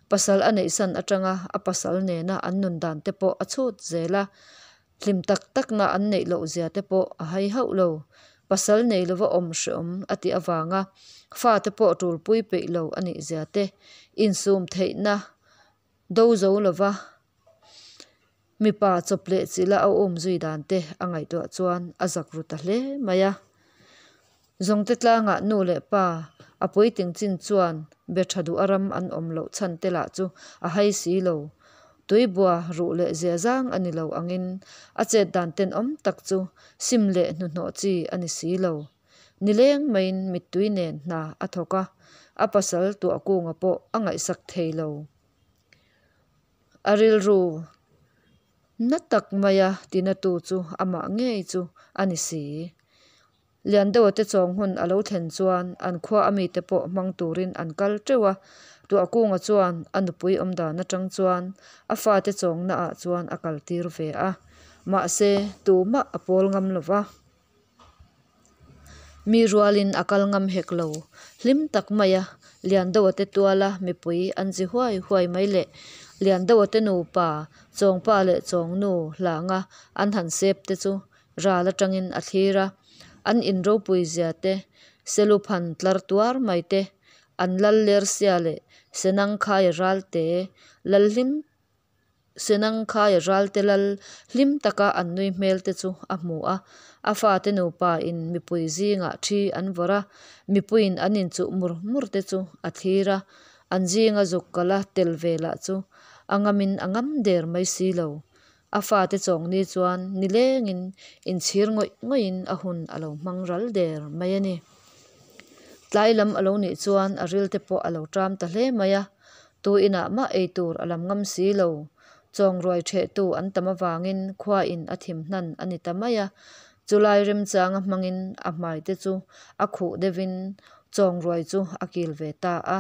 Pasal a neihsan atanga a pasal nena an nun dan te pawh a chhut zel a, Hlim tak takna an neih loh zia te pawh a hai hauh lo. Pasal nei lova awm hreawm a tih avanga fate pawh tulpui peih lo a nih zia te, insum theihna do zo lova mipa chawp leh chilh a a um zui dan te a ngaihtuah chuan a zak ru ta hle mai a. Zawngte tlangah nu leh pa a puitling chin chuan be tha duh a ram an awm loh chhan te lah chu a hai si lo. Tuibua ruh leh zia zang a ni lo angin a chet dan tenawm tak chu sim leh hnuhnawh chi a ni si lo. Nileng maiin mittui nen hna a thawk a, a pasal tuahkunga pawh a ngaihsak thei lo. A rilru na tak maia tinatu chu amah ngei chu a ni si. Lian deuha te chawng hun a lo thlen chuan an khua a mite pawh hmang turin an kal teuh a, Tuahkunga chuan a nupui awm dan atang chuan a fate chawngna ah chuan a kal tir ve a, mahse tumah a pawl ngam lo va. Mi rualin a kal ngam hek lo. Hlim tak maia Liandoa te tuala mipui an zi huai huai mai leh Liandoa te nupa Chawngpa leh Chawngnu hlanga an han sep te chu ral atangin a thlir a. An in ropui zia te, Seluphan tlar tuar mai te, an lal Lersia leh Senangkhaia ralte lal hlim Senangkhaia ralte lal hlim taka an nui hmel te chu a hmu a. A fate nupa in mipui zingah thi an vawrh a, mipuiin an inchuh mur mur te chu a thlir a. An zinga zuk kala tel ve lah chu a ngamin a ngam der mai si lo. A fate chawngni chuan nilengin inchhir ngawih ngawihin a hun a lo hmang ral der mai a ni. Tlai lam a lo nih chuan a ril te pawh a lo ṭam ta hle mai a, tu inah mah ei tur a lam ngam si lo. Chawngruai ṭhehtu an tam avangin khuain a thim hnan a ni ta mai a, chulai remchanga hmangin a hmai te chu a khuh deuhin chawngruai chu a kil ve ta a.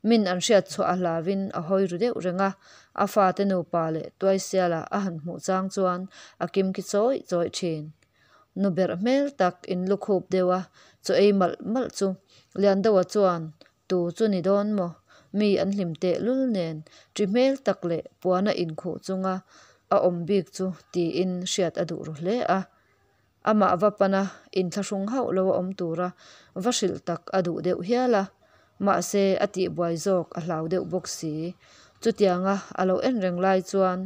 Min an hriat chhuah a hlauin a hawi ru deuh reng a, a fate nupa leh Tuaisiala a han hmuh chang chuan a kimki chawih chawih thin. Nu berh hmel tak in lukhup deuh a chaw ei malh malh chu Liandoa chuan tu chu ni dawn maw? Mi an hlim teh lul nen ṭi hmel tak leh puana inkhuh chunga a awm bik chu tiin hriat a duh ru hle a. Amah va pana inthlahrung hauh lo a awm tura va hrilh tak a duh deuh hial a, mahse a tihbuai zawk a hlau deuh bawk si. Chutianga a lo en reng lai chuan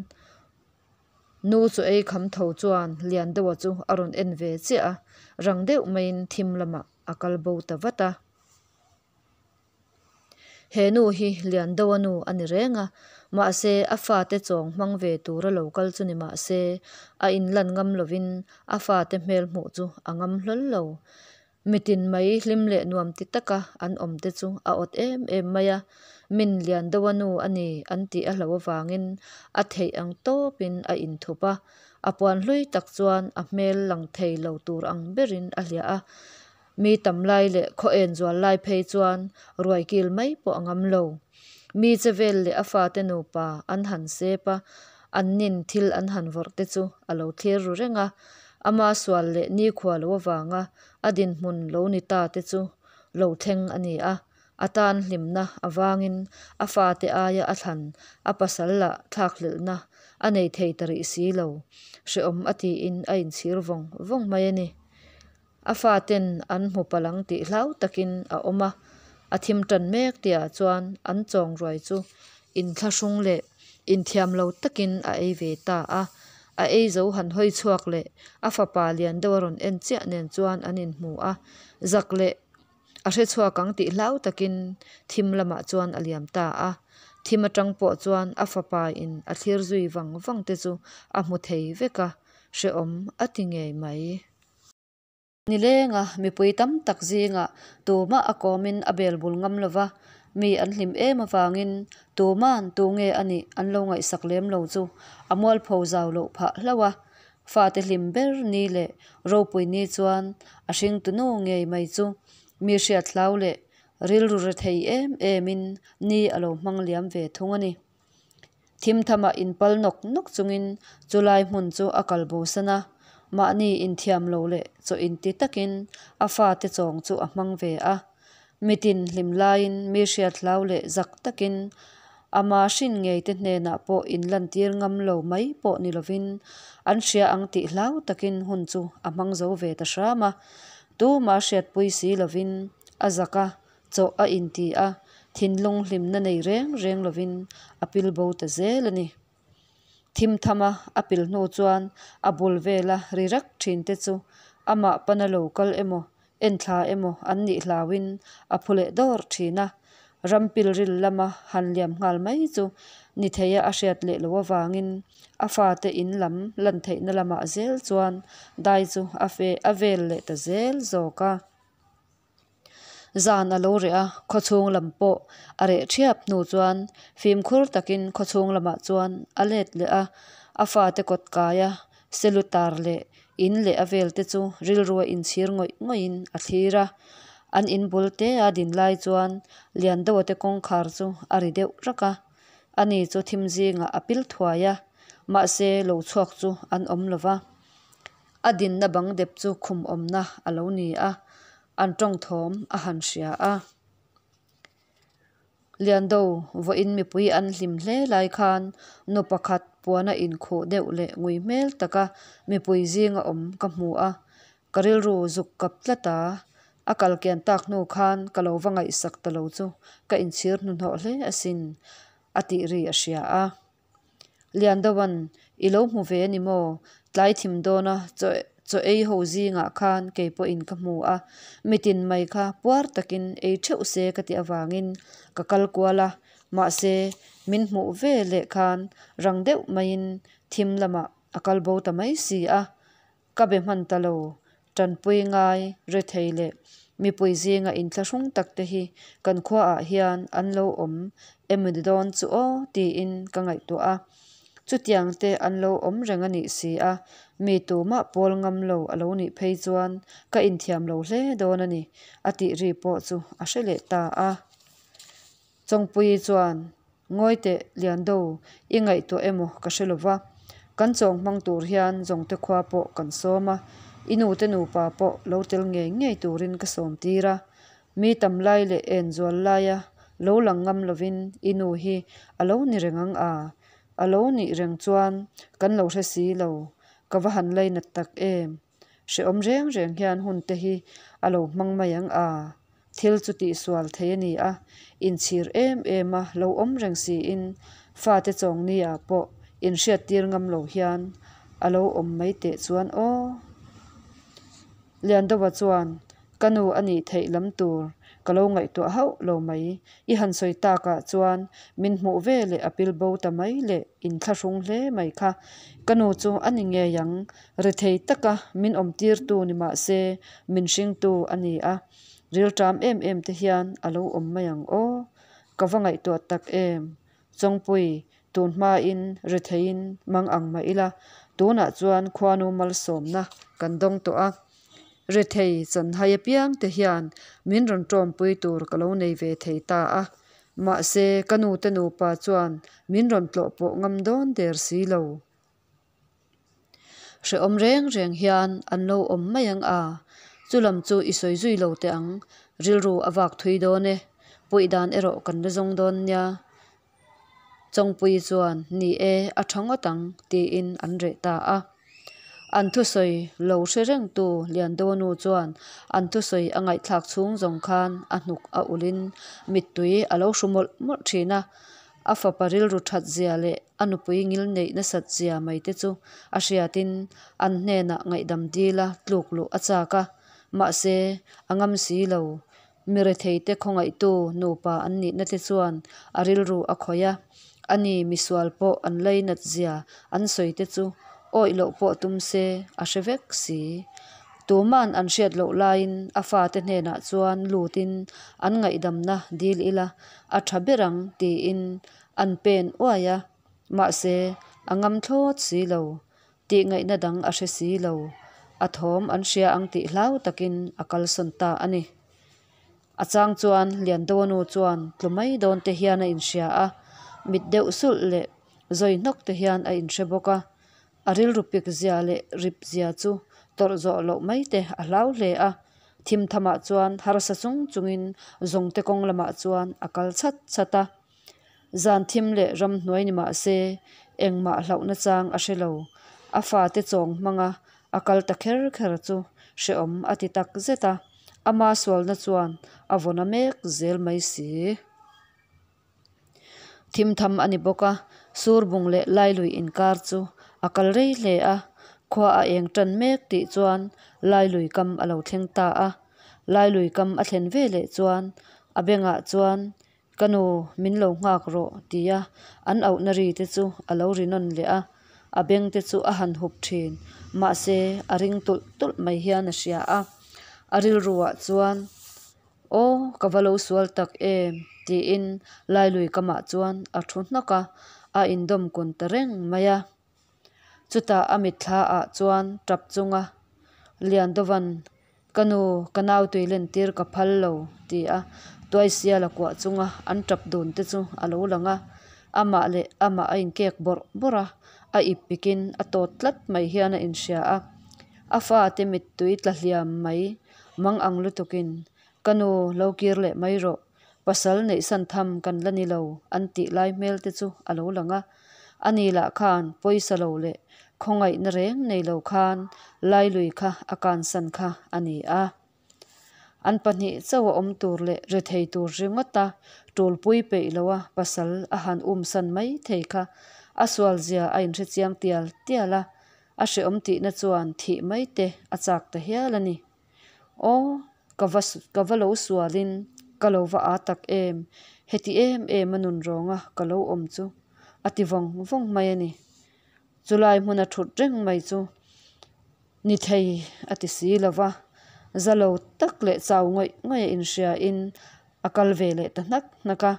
nu chu ei kham tho chuan Liandoa chu a rawn en ve chiah a, rang deuh maiin thim lamah a kal bo ta vat a. He nu hi Liandoa nu a ni reng a, mahse a fate chawng hmang ve tura lo kal chu ni mahse a inlan ngam lovin a fate hmel hmuh chu a ngam hlawl lo. Mitin mai hlim leh nuam ti taka an awm te chu a awt em em mai a, min Liandoa nu a ni an tih a hlauh avangin a theih ang tawpin a inthup a, a puan hlui tak chuan a hmel lang thei lo tur ang berin a hliah a. Mi tam lai leh khaw en zual lai phei chuan ruai kil mai pawh a ngam lo. Mi che vel leh a fate nupa an han sep a, an nin thil an han vawrh te chu a lo thlir ru reng a. Ama sual leh nikhua lo avanga a dinhmun lo ni ta te chu lo thleng a ni a. A tan hlimna avangin a fate aia a thlan a pasal lah thlakhlelhna a nei thei ta rih si lo. Hrehawm a tiin a inchhir vawng vawng mai a ni. A faten an hmu palang tih hlau takin a awm a, a thim tan mek tihah chuan an chawng ruai chu inthlahrung leh inthiam lo takin a ei ve ta a. A ei zo han hawi chhuak leh a fapa lian deuh a rawn en chiah nen chuan an inhmu a, zak leh a hre chhuak ang tih hlau takin thim lamah chuan a liam ta a. Thim atang pawh chuan a fapa in a thlir zui vang vang te chu a hmu thei vek a, hrehawm a ti ngei mai. Nilenga mipui tam tak zingah tumah a kawmin a bel bul ngam lo va, mi an hlim em avangin tuman tu nge a nih an lo ngaihsak lem lo chu a mualpho zau loh phah hlauh a. Fate hlim ber ni leh ropui ni chuan a hringtunu ngei mai chu mi hriat hlau leh rilru rethei em emin ni a lo hmang liam ve thung a ni. Thim thamah inpal nawk nawk chungin chulai hmun chu a kal bosan a, mahni inthiam lo leh chaw inti takin a fate chawng chu a hmang ve a. Mitin hlim laiin mi hriat hlau leh zak takin ama hrin ngeite hnenah pawh inlantir ngam lo mai pawh ni lovin an hria ang tih hlau takin hun chu a hmang zo ve ta hram a. Tuma hriatpui si lovin a zak a, Chaw a inti a, thinlung hlimna nei reng reng lovin a pil bo ta zel a ni. Thim thama a pil hnu chuan a bul vela ri rak thin te chu amah pana lo kal emaw, enthla emaw an nih hlauin a phu leh dawr thin a. Ram pilril lama han liam nghal mai chu ni theia a hriat leh loh avangin a fate in lam lan theihna lamah zel chuan dai chu a fe a vel leh ta zel zawk a. Zan a lo reh a, khawchhung lam pawh a reh thiap hnu chuan fimkhur takin khawchhung lamah chuan a let leh a, a fate kawt kaia selutar leh in leh a vel te chu rilrua inchhir ngawih ngawihin a thlir a. An in bul te a din lai chuan Liandoa te kawngkhar chu a ri deuh rak a, ani chu thim zingah a pil thuai a, mahse lo chhuak chu an awm lo va. A dinna bang dep chu khum awmna a lo ni a. an tawng thawm a han hria a. Liando, vawiin mipui an hlim hle lai khan nu pakhat puana inkhuh deuh leh ngui hmel taka mipui zinga awm ka hmu a, ka rilru zuk kap tlat a, a kal kian tak hnu khan ka lo va ngaihsak ta lo chu ka inchhir hnuhnawh hle asin, a tih ri a hria a. Liandovan, I lo hmu ve a ni maw? Tlai thim dawna chaw chaw ei ho zingah khan kei pawhin ka hmu a, mitin mai kha puar takin ei theuh se ka tih avangin ka kal kual a, mahse min hmuh ve leh khan rang deuh maiin thim lamah a kal bo ta mai si a, ka be hman ta lo. Tanpui ngai, rethei leh mipui zinga inthlahrung tak te hi kan khuaah hian an lo awm emaw ni dawn chu aw tiin ka ngaihtuah a. Chutiang te an lo awm reng a nih si a, mi tumah pawl ngam lo a lo nih phei chuan ka inthiam lo hle dawn a ni a tih ri pawh chu a hre leh ta a. Chawngpuii chuan, Ngawi teh Liando, i ngaihtuah emaw ka hre lo va, kan chawng hmang tur hian Zawngte khua pawh kan sawm a, i nute nupa pawh lo tel ngei ngei turin ka sawm tir a. Mi tam lai leh en zual laia lo lang ngam lovin i nu hi a lo ni reng ang a, a lo nih reng chuan kan lo hre si lo, ka va han lainat tak em. Hrehawm reng reng hian hun te hi a lo hmang mai ang a, thil chu tihsual thei a ni a, inchhir em em a lo awm reng siin fate chawngni ah pawh inhriattir ngam lo hian a lo awm mai teh chuan aw. Liandova chuan Ka nu a nih theih lam tur ka lo ngaihtuah hauh lo mai. I han sawi takah chuan min hmuh ve leh a pil bo ta mai leh inthlahrung hle mai kha. Ka nu chu a ni ngei ang, rethei taka min awmtirtu ni mah se min hringtu a ni a, rilṭam em em te hian a lo awm mai ang aw. Ka va ngaihtuah tak em. Chawngpui, tun hmain retheiin mang ang mah ila, tunah chuan khuanu malsawmna kan dawng tawh a. Rethei chanhai apiang te hian min rawn tawmpui tur ka lo nei ve thei ta a, mahse ka nu te nupa chuan min rawn tlawh pawh ngam dawn der si lo. Hrehawm reng reng hian an lo awm mai ang a, chulam chu i sawi zui lo teh ang, rilru a vak thui dawn e, puih dan erawh kan la zawng dawn nia. Chawngpuii chuan, Ni e, a tha ngawt ang, tiin an reh ta a. An thusawi lo hre rengtu Liandawnu chuan an thusawi a ngaihthlak chhung zawng khan a hnuk a ulhin mittui a lo hru mawlh mawlh thin a. A fapa rilru that zia leh a nupui ngil neih nasat zia mai te chu a hriatin an hnenah ngaihdam dila tluk luh a chak a, mahse a ngam si lo. Mi retheite khawngaihtu nupa an nihna te chuan a rilru a khawih a, ani misual pawh an lainat zia an sawi te chu awih loh pawh tum se a hre vek si. Tuman an hriat loh laiin a fate hnenah chuan lutin an ngaihdamna dil ila a tha ber ang tiin an pen uai a, mahse a ngam thlawt si lo. Tih ngaihna dang a hre si lo. A thawm an hria ang tih hlau takin a kalsawn ta a ni. A chang chuan Liandawnu chuan tlu mai dawn te hian a inhria a, mit deuh sulh leh zawi hnawk te hian a inhre bawk a. A rilru pik zia leh rip zia chu tawrh zawh loh mai te a hlau hle a. Thim thamah chuan harsa chung chungin zawngte kawng lamah chuan a kal chhat chhat a. Zan thim leh ramhnuai ni mah se engmah hlauhna chang a hre lo. A fate chawng hmanga a kal ta kher kher chu hrehawm a ti tak zet a, ama sualna chuan a vawna mek zel mai si. Thim tham a ni bawk a, Surbung leh Lailui inkar chu a kal rei hle a, khua a eng tan mek tih chuan Lailui kam a lo thleng ta a. Lailui kam a thlen veleh chuan a bengah chuan Ka nu, min lo nghak rawh, tia an auhna ri te chu a lo ri nawn leh a, a beng te chu a han hup thin, mahse a ring tulh tulh mai hian a hria a. A rilruah chuan, Aw, ka va lo sual tak em, tiin Lailui kamah chuan a thu hnawk a, a indawm kun ta reng mai a. Chutah a mitthla ah chuan tap chunga Liandovan, Ka nu, ka nau tui len tir ka phal lo, ti a Tuaisiala kuah chunga an tap dun te chu a lo lang a. Amah leh amah a inkek bawrh bawrh a, a ip pikin a tawt tlat mai hian a inhria a. A fate mittui tla hliam mai Mangang lutukin, Ka nu, lo kir leh mai rawh, pasal neihsan tham kan la ni lo an tih lai hmel te chu a lo lang a. Ani lah khan pawisa lo leh khawngaihna reng nei lo khan Lailui kha a kansan kha a ni a. An pahnih chauh a awm tur leh rethei tur ringawta tulpui peih loa pasal a han umsan mai thei kha a sualzia a inhre chiang tial tial a, a hreawm tihna chuan thih mai te a chak ta hial a ni. Aw, ka va ka va lo sualin ka lo va â tak em, heti em em a nun rawnga ka lo awm chu a ti vawng vawng mai a ni. Chulai hmuna thut reng mai chu ni thei a ti si lo va, za lo tak leh chau ngawih ngawih a inhriain a kal ve leh ta hnak hnak a.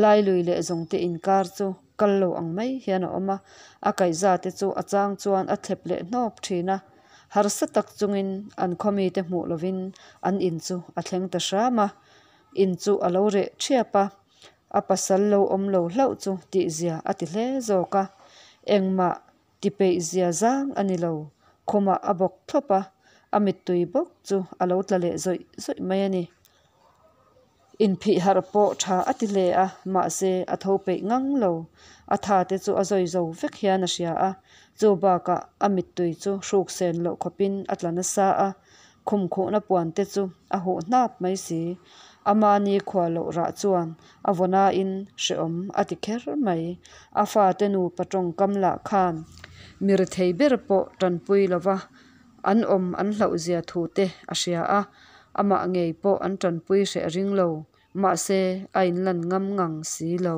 Lailui leh zawngte inkar chu kal lo ang mai hian a awm a, a kaihza te chu a chang chuan a thlep leh hnawp thin a. Harsa tak chungin an khawmite hmuh lovin an in chu a thleng ta hram a, in chu a lo reh thiap a. A pasal lo awm lo hlauh chu tihzia a ti hle zawk a, engmah ti peih zia zang a ni lo, khumah a bawk thlawp a, a mittui bawk chu a lo tla leh zawih zawih mai a ni. Inphih harh pawh tha a ti hle a, mahse a tho peih ngang lo, a tha te chu a zawi zo vek hian a hria a, chu bakah a mittui chu hruk sen loh khawpin a tla nasa a, Khum khuhna puan te chu a huh hnap mai si. Amahni khuah loh rah chuan a vawnain hrehawm a ti kher mai. A fate nupa tawngkam lah khan mi rethei ber pawh tanpui lova an awm an hlauhzia thu te a hria a, amah ngei pawh an tanpui hreh a ring lo. Mahse, a inlan ngam ngang si lo.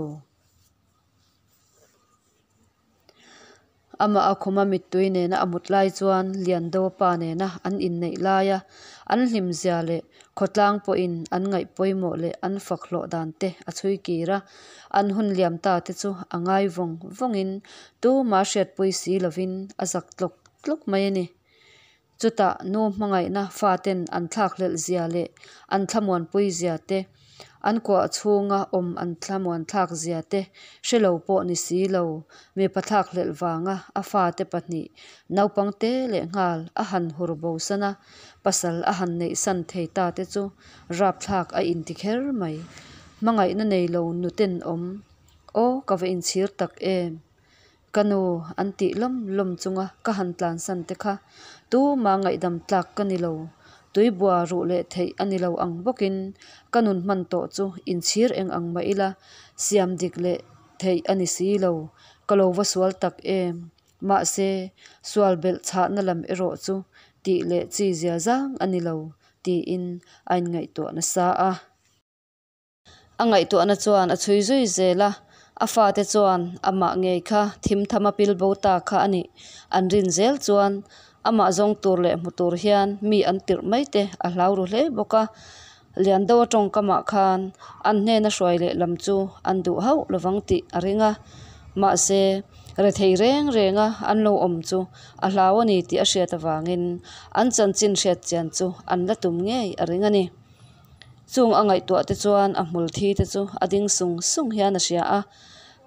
Amah a khuma mittui nena a mut lai chuan Liandoa pa nena an inneih laia an hlimzia leh khawtlang pawhin an ngaih pawimawh leh an fak hlawh dan te a chhui kir a. An hun liam ta te chu a ngai vawng vawngin tumah hriatpui si lovin a zak tlawk tlawk mai a ni. Chutah nu hmangaihna faten an thlakhlelh zia leh an thlamuanpui zia te, an kuah chhunga awm an thlamuan thlak zia te hre lo pawh ni si lo, mipa thlakhlelh vanga a fate pahnih naupang te leh nghal a han hur bosan a, pasal a han neihsan thei ta te chu rapthlak a inti kher mai. Hmangaihna nei lo nuten awm, Aw ka va inchhir tak em! Ka nu, an tih lawm lawm chunga ka han tlansan te kha tuma ngaihdam tlak ka ni lo. Tuibua ruh leh theih a ni lo ang bawkin ka nun hman tawh chu inchhir eng ang mah ila siam dik leh theih a ni si lo. Ka lo va sual tak em? Mahse, sual belh chhahna lam erawh chu tih leh chi zia zang a ni lo, tiin a inngaihtuah nasa a. A ngaihtuahna chuan a chhui zui zel a, a fate chuan amah ngei kha thim tham a pil bo ta kha a nih an rin zel chuan amah zawng tur leh hmu tur hian mi an tirh mai te a hlau ru hle bawk a. Liandoa tawngkamah khan an hnena hruai leh lam chu an duh hauh lovang tih a ring a, mahse rethei reng renga an lo awm chu a hlau a ni tih a hriat avangin an chanchin hriat chian chu an la tum ngei a ring a ni. Chung a ngaihtuah te chuan a hmul thi te chu a ding sung sung hian a hria a,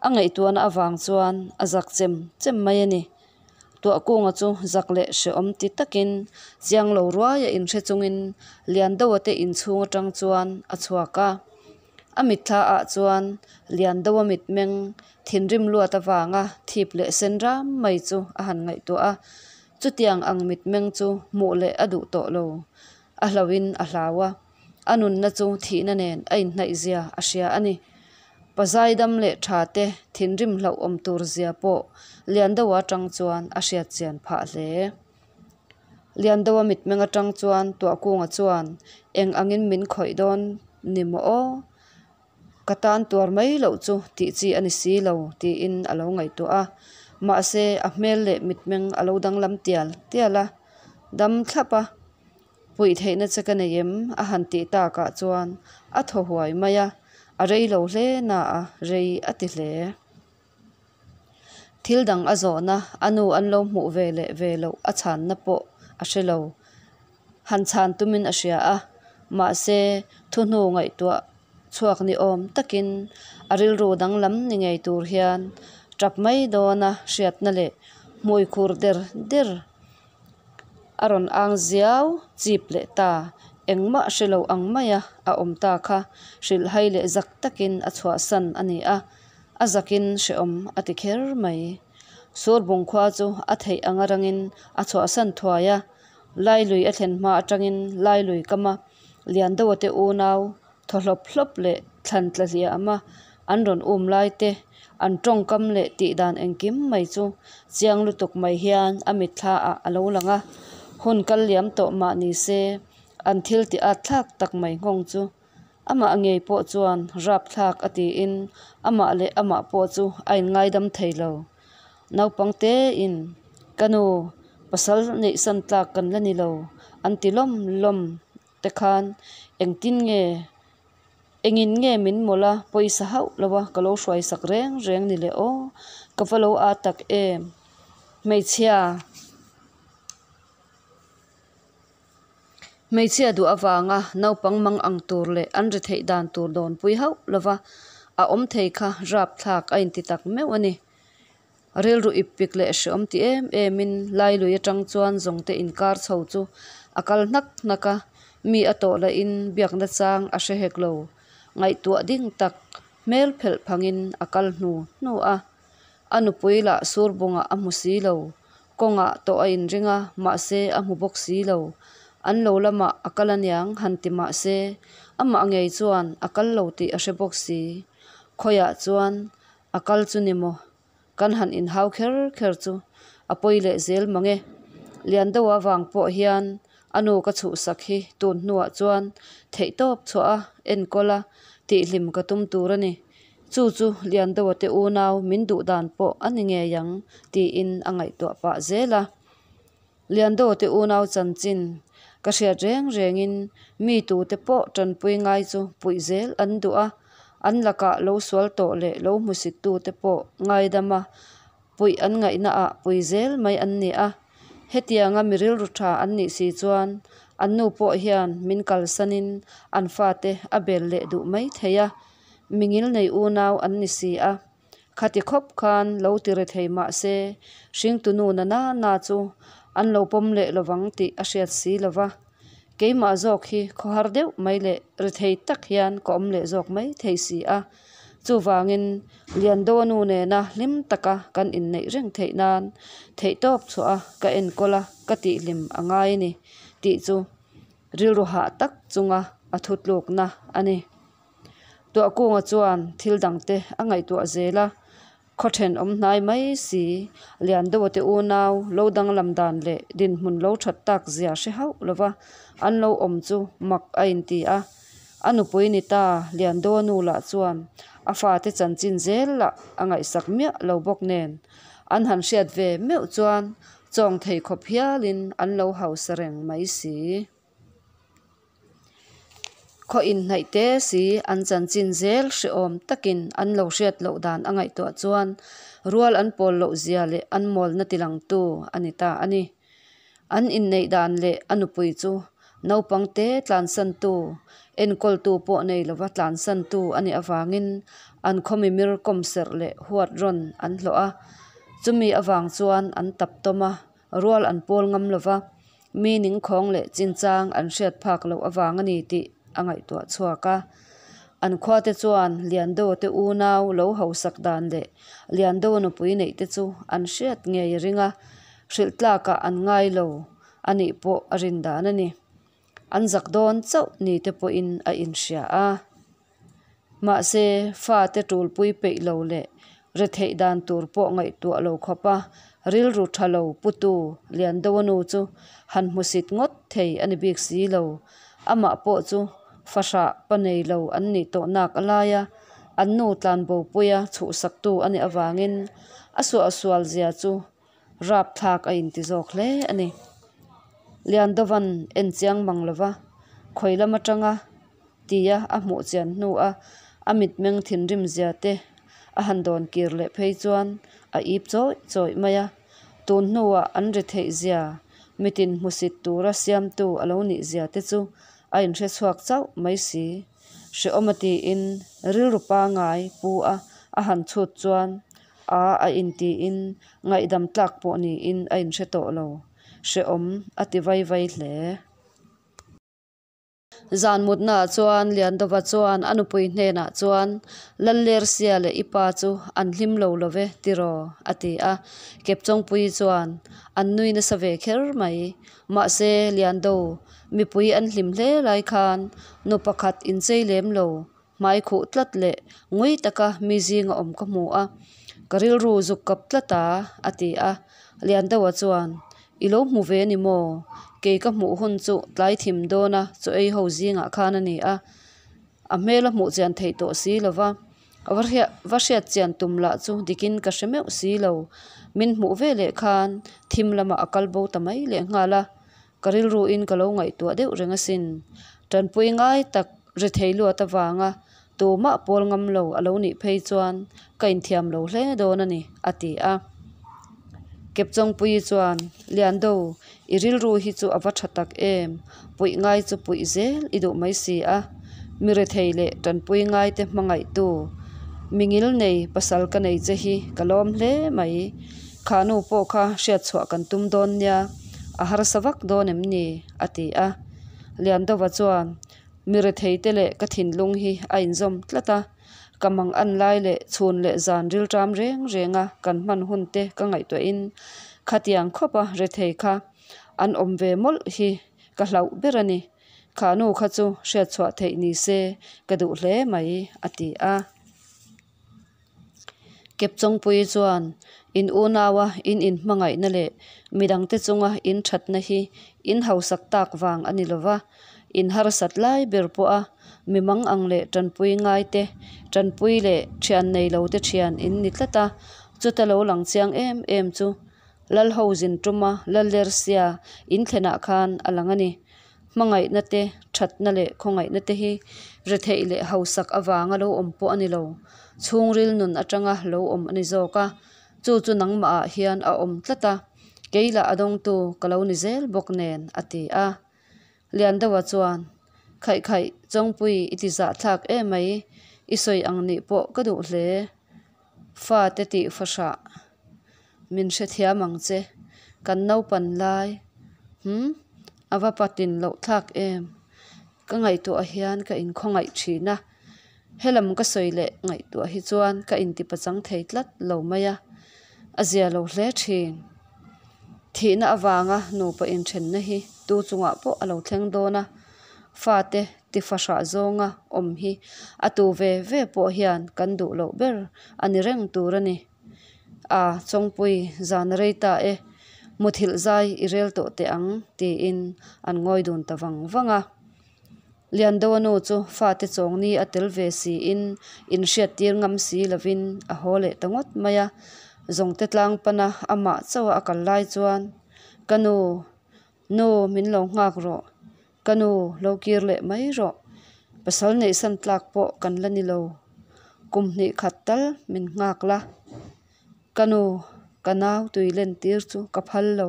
a ngaihtuahna avang chuan a zak chem chem mai a ni. Tuahkunga chu zak leh hrehawm ti takin chiang lo ruai a inhre chungin Liandoa te inchhung atang chuan a chhuak a. A mitthla ah chuan Liandoa mitmeng thinrim luat avanga thip leh sen ram mai chu a han ngaihtuah a, chutiang ang mitmeng chu hmuh leh a duh tawh lo. A hlauhin a hlau a, a nunna chu thihna nen a inhnaihzia a hria a ni. Pazai dam leh tha te thinrim hlauhawm tur zia pawh Liandoa atang chuan a hriat chian phah hle. Liandoa mitmeng atang chuan Tuahkunga chuan eng angin min khawih dawn ni maw aw? Ka tan tuar mai loh chu tih chi a ni si lo tiin a lo ngaihtuah a, mahse a hmel leh mitmeng a lo danglam tial tial a, dam thlap a, puih theihna che ka nei em a han tih takah chuan a thaw huai mai a, a rei lo hle na a rei a ti hle. Thil dang a zawhna a nu an lo hmuh ve leh ve loh a chhanna pawh a hre lo. Han chhan tumin a hria a, mahse thuhnu ngaihtuah chhuak ni awm takin a rilru danglam ni ngei tur hian tap mai dawna hriatna leh hmui khur der der a rawn ang ziau chip leh ta. Engmah hre lo ang maia a awm ta kha hrilhhai leh zak takin a chhuahsan a ni a, a zakin hrehawm a ti kher mai. Surbung khua chu a theih anga rangin a chhuahsan thuai a, Lailui a thlen hma atangin Lailui kama Liandoa te unau thaw hlawp hlawp leh thlan tla hliam a an rawn um lai te, an tawngkam leh tihdan engkim mai chu chiang lutuk mai hian a mitthla ah a lo lang a, hun kal liam tawh mah ni se an thil tih at thlak tak mai nghawng chu amah ngei pawh chuan rapthlak a tiin amah leh amah pawh chu a inngaidam thei lo. Naupang tein, Ka nu, pasal neihsan tlak kan la ni lo, an ti lawm lawm te khan engtin nge engin nge min mawlh a pawisa hauh lo a ka lo hruai sak reng reng ni le aw, ka va lo â tak em. Hmeichhia. Hmeichhia duh avanga naupang mang ang tur leh an ri theih dan tur dawnpui hauh lova a awm thei kha rapthlak a inti tak meuh a ni. Rilru ip pik leh hreawm ti em emin Lailui atang chuan zawngte inkar chho chu a kal hnak hnak a, mi a tawh lahin biakna chang a hre hek lo. Ngaihtuah ding tak hmel phelh phangin a kal hnu hnu a. A nupui lah surbungah a hmu si lo, kawngah tawh a inring a, mahse a hmu bawk si lo. An lo lamah a kal aniang han ti mahse amah ngei chuan a kal lo tih a hre bawk si. Khawiah chuan a kal chu ni maw? Kan han inhau kher kher chu a pawi leh zel mang e. Liandoa vang pawh hian a nu ka chhuhsak hi tun hnuah chuan theihtawp chhuah a enkawl a tihhlim ka tum tur a ni. Chu chu Liandoa te unau min duh dan pawh a ni ngei ang tiin a ngaihtuah pah zel a. Liandoa te unau chanchin ka hriat reng rengin mi tute pawh tanpui ngai chu puih zel an duh a, an lakah lo sual tawh leh lo hmusit tute pawh ngaidam a puih an ngaihna ah pui zel mai an ni a. Hetianga mi rilru tha an nih si chuan an nu pawh hian min kalsanin an fate a bel leh duh mai thei a, mi ngilnei unau an ni si a. Khati khawp khan lo ti re thei mah se hringtu nu na na na chu an lo pawm leh lovang tih a hriat si lo va. Keimah zawk hi khawhar deuh mai leh rethei tak hian ka awm leh zawk mai thei si a. Chuvangin Liandoa nu nena hlim taka kan inneih reng theih nan theihtawp chhuah a ka enkawl a ka tihhlim a ngai a ni tih chu rilru hah tak chunga a thutlukna a ni. Tuahkunga chuan thil dangte a ngaihtuah zel a, khaw thenawm hnai mai si Liandoa te unau lo danglam dan leh dinhmun lo that tak zia hre hauh lova an lo awm chu mak a inti a. A nupui ni ta Liandoa nu lah chuan a fate chanchin zel lah a ngaihsak miah lo bawk nen an han hriat ve meuh chuan chawng thei khawp hialin an lo hausa reng mai si. Khaw inhnaih te si an chanchin zel hrehawm takin an lo hriat loh dan a ngaihtuah chuan rual an pawl loh zia leh an mawlna tilangtu a ni ta a ni. An inneih dan leh a nupui chu naupang te tlansantu, enkawltu pawh nei lova tlansantu a nih avangin an khaw mimir kawmserh leh huat rawn an hlawh a. Chumi avang chuan an tap tawm a, rual an pawl ngam lova, mi ningkhawng leh chinchang an hriat phak loh avang a ni tih a ngaihtuah chhuak a. An khuate chuan Liando te unau lo hausak dan leh Liando nupui neih te chu an hriat ngei a ring a, hrilh tlakah an ngai lo a nih pawh a rin dan a ni. An zak dawn chauh ni te pawhin a inhria a. Mahse, fate tulpui peih lo leh retheih dan tur pawh ngaihtuah lo khawpa rilru tha lo putu Liandoa nu chu han hmusit ngawt thei a ni bik si lo. Amah pawh chu fahrah pa nei lo an nih tawh nak a lai a, an nu tlanbopuia chhuhsaktu a nih avangin a suahsual zia chu rapthlak a inti zawk hle a ni. Liandovan en chiang mang lova khawi lam atanga tia a hmuh chian hnua a mitmeng thinrim zia te a han dawn kir leh phei chuan a ip chawih chawih mai a. Tun hnuah an ri theih zia, mitin hmusit tura siamtu a lo nih zia te chu a inhre chhuak chauh mai si. Hrehawm a tiin rilru pangai pu a a han chhut chuan a a intiin ngaihdam tlak pawh niin a inhre tawh lo. Hrehawm a ti vai vai hle. Zan mutnaah chuan Liandova chuan a nupui hnenah chuan, Lallersia leh i pa chu an hlim lo lo ve tiraw? a ti a. Kepchawngpuii chuan, An nui nasa ve kher mai. Mahse, Liando, mipui an hlim hle lai khan nu pakhat inchei lem lo, hmai khuh tlat leh ngui taka mi zinga awm ka hmu a, ka rilru zuk kap tlat a, a ti a. Liandoa chuan, I lo hmu ve ni maw? Kei ka hmuh hun chu tlai thim dawna chaw ei ho zingah khan a ni a, a hmel a hmuh chian theih tawh si lo va, va hriat chian tum lah chu dikin ka hre meuh si lo. Min hmuh ve leh khan thim lamah a kal bo ta mai lehnghal a, Ka rilruin ka lo ngaihtuah deuh reng asin. Tanpui ngai tak rethei luat avanga tumah pawl ngam lo a lo nih phei chuan ka inthiam lo hle dawn a ni, a ti a. Kepchawngpuii chuan, Liando, i rilru hi chu a va tha tak em, puih ngai chu puih zel i duh mai si a. Mi rethei leh tanpui ngaite hmangaihtu, mi ngil nei pasal ka nei che hi ka lawm hle mai. Kha nu pawh kha hriatchhuah kan tum dawn nia, a harsa vak dawn em ni? a ti a. Liandova chuan, Mi retheite leh ka thinlung hi a inzawm tlat a, ka mang an lai leh chhun leh zan rilṭam reng renga kan hman hun te ka ngaihtuahin khatiang khawpa rethei kha an awm ve mawlh hi ka hlauh ber a ni. Kha nu kha chu hriatchhuah theih ni se ka duh hle mai, a ti a. Kepchawngpuii chuan in unaua in inhmangaihna leh midangte chunga in thatna hi in hausak tak vang a ni lova, in harsat lai ber pawha mi mang ang leh tanpui ngaite tanpui leh thian nei lote thian in ni tlat a, chuta lo lang chiang em em chu Lalho zin tuma Lallersia in thlenah khan a lang a ni. Hmangaihna te, thatna leh khawngaihna te hi retheih leh hausak avanga lo awm pawh a ni lo. Chhungril nun atanga lo awm a ni zawk a, chu chu nangmahah hian a awm tlat a, kei lah a dawngtu ka lo ni zel bawk nen, a ti a. Liandoa chuan, Khaih khaih, Chawngpui i ti zahthlak emai, i sawi ang nih pawh ka duh hle. Fate tih fahrah min hrethiam ang che, kan naupan lai hmm a va patin loh thlak em? Ka ngaihtuah hian ka inkhawngaih thin a, helam ka sawi leh ngaihtuah hi chuan ka intipachang thei tlat lo mai a, a zia lo hle thin. Thihna avanga nupa inthenna hi tu chungah pawh a lo thleng dawn a, fate ti fahrah zawnga awm hi a tu ve ve pawh hian kan duh loh ber a ni reng tur a ni. A, Chawngpui, zan a rei ta e, muthilh zai i rel tawh teh ang, tiin an ngawi dun ta vang vang a. Liandoa nu chu fate chawngni a tel ve siin inhriattir ngam si lovin a haw leh ta ngawt mai a. Zawngte tlang pana amah chauha a kal lai chuan, Ka nu, Nu, min lo nghak rawh. Ka nu, lo kir leh mai rawh. Pasal neihsan tlak pawh kan la ni lo. Kum hnih khat tal min nghak la. Ka nu, ka nau tui len tir chu ka phal lo.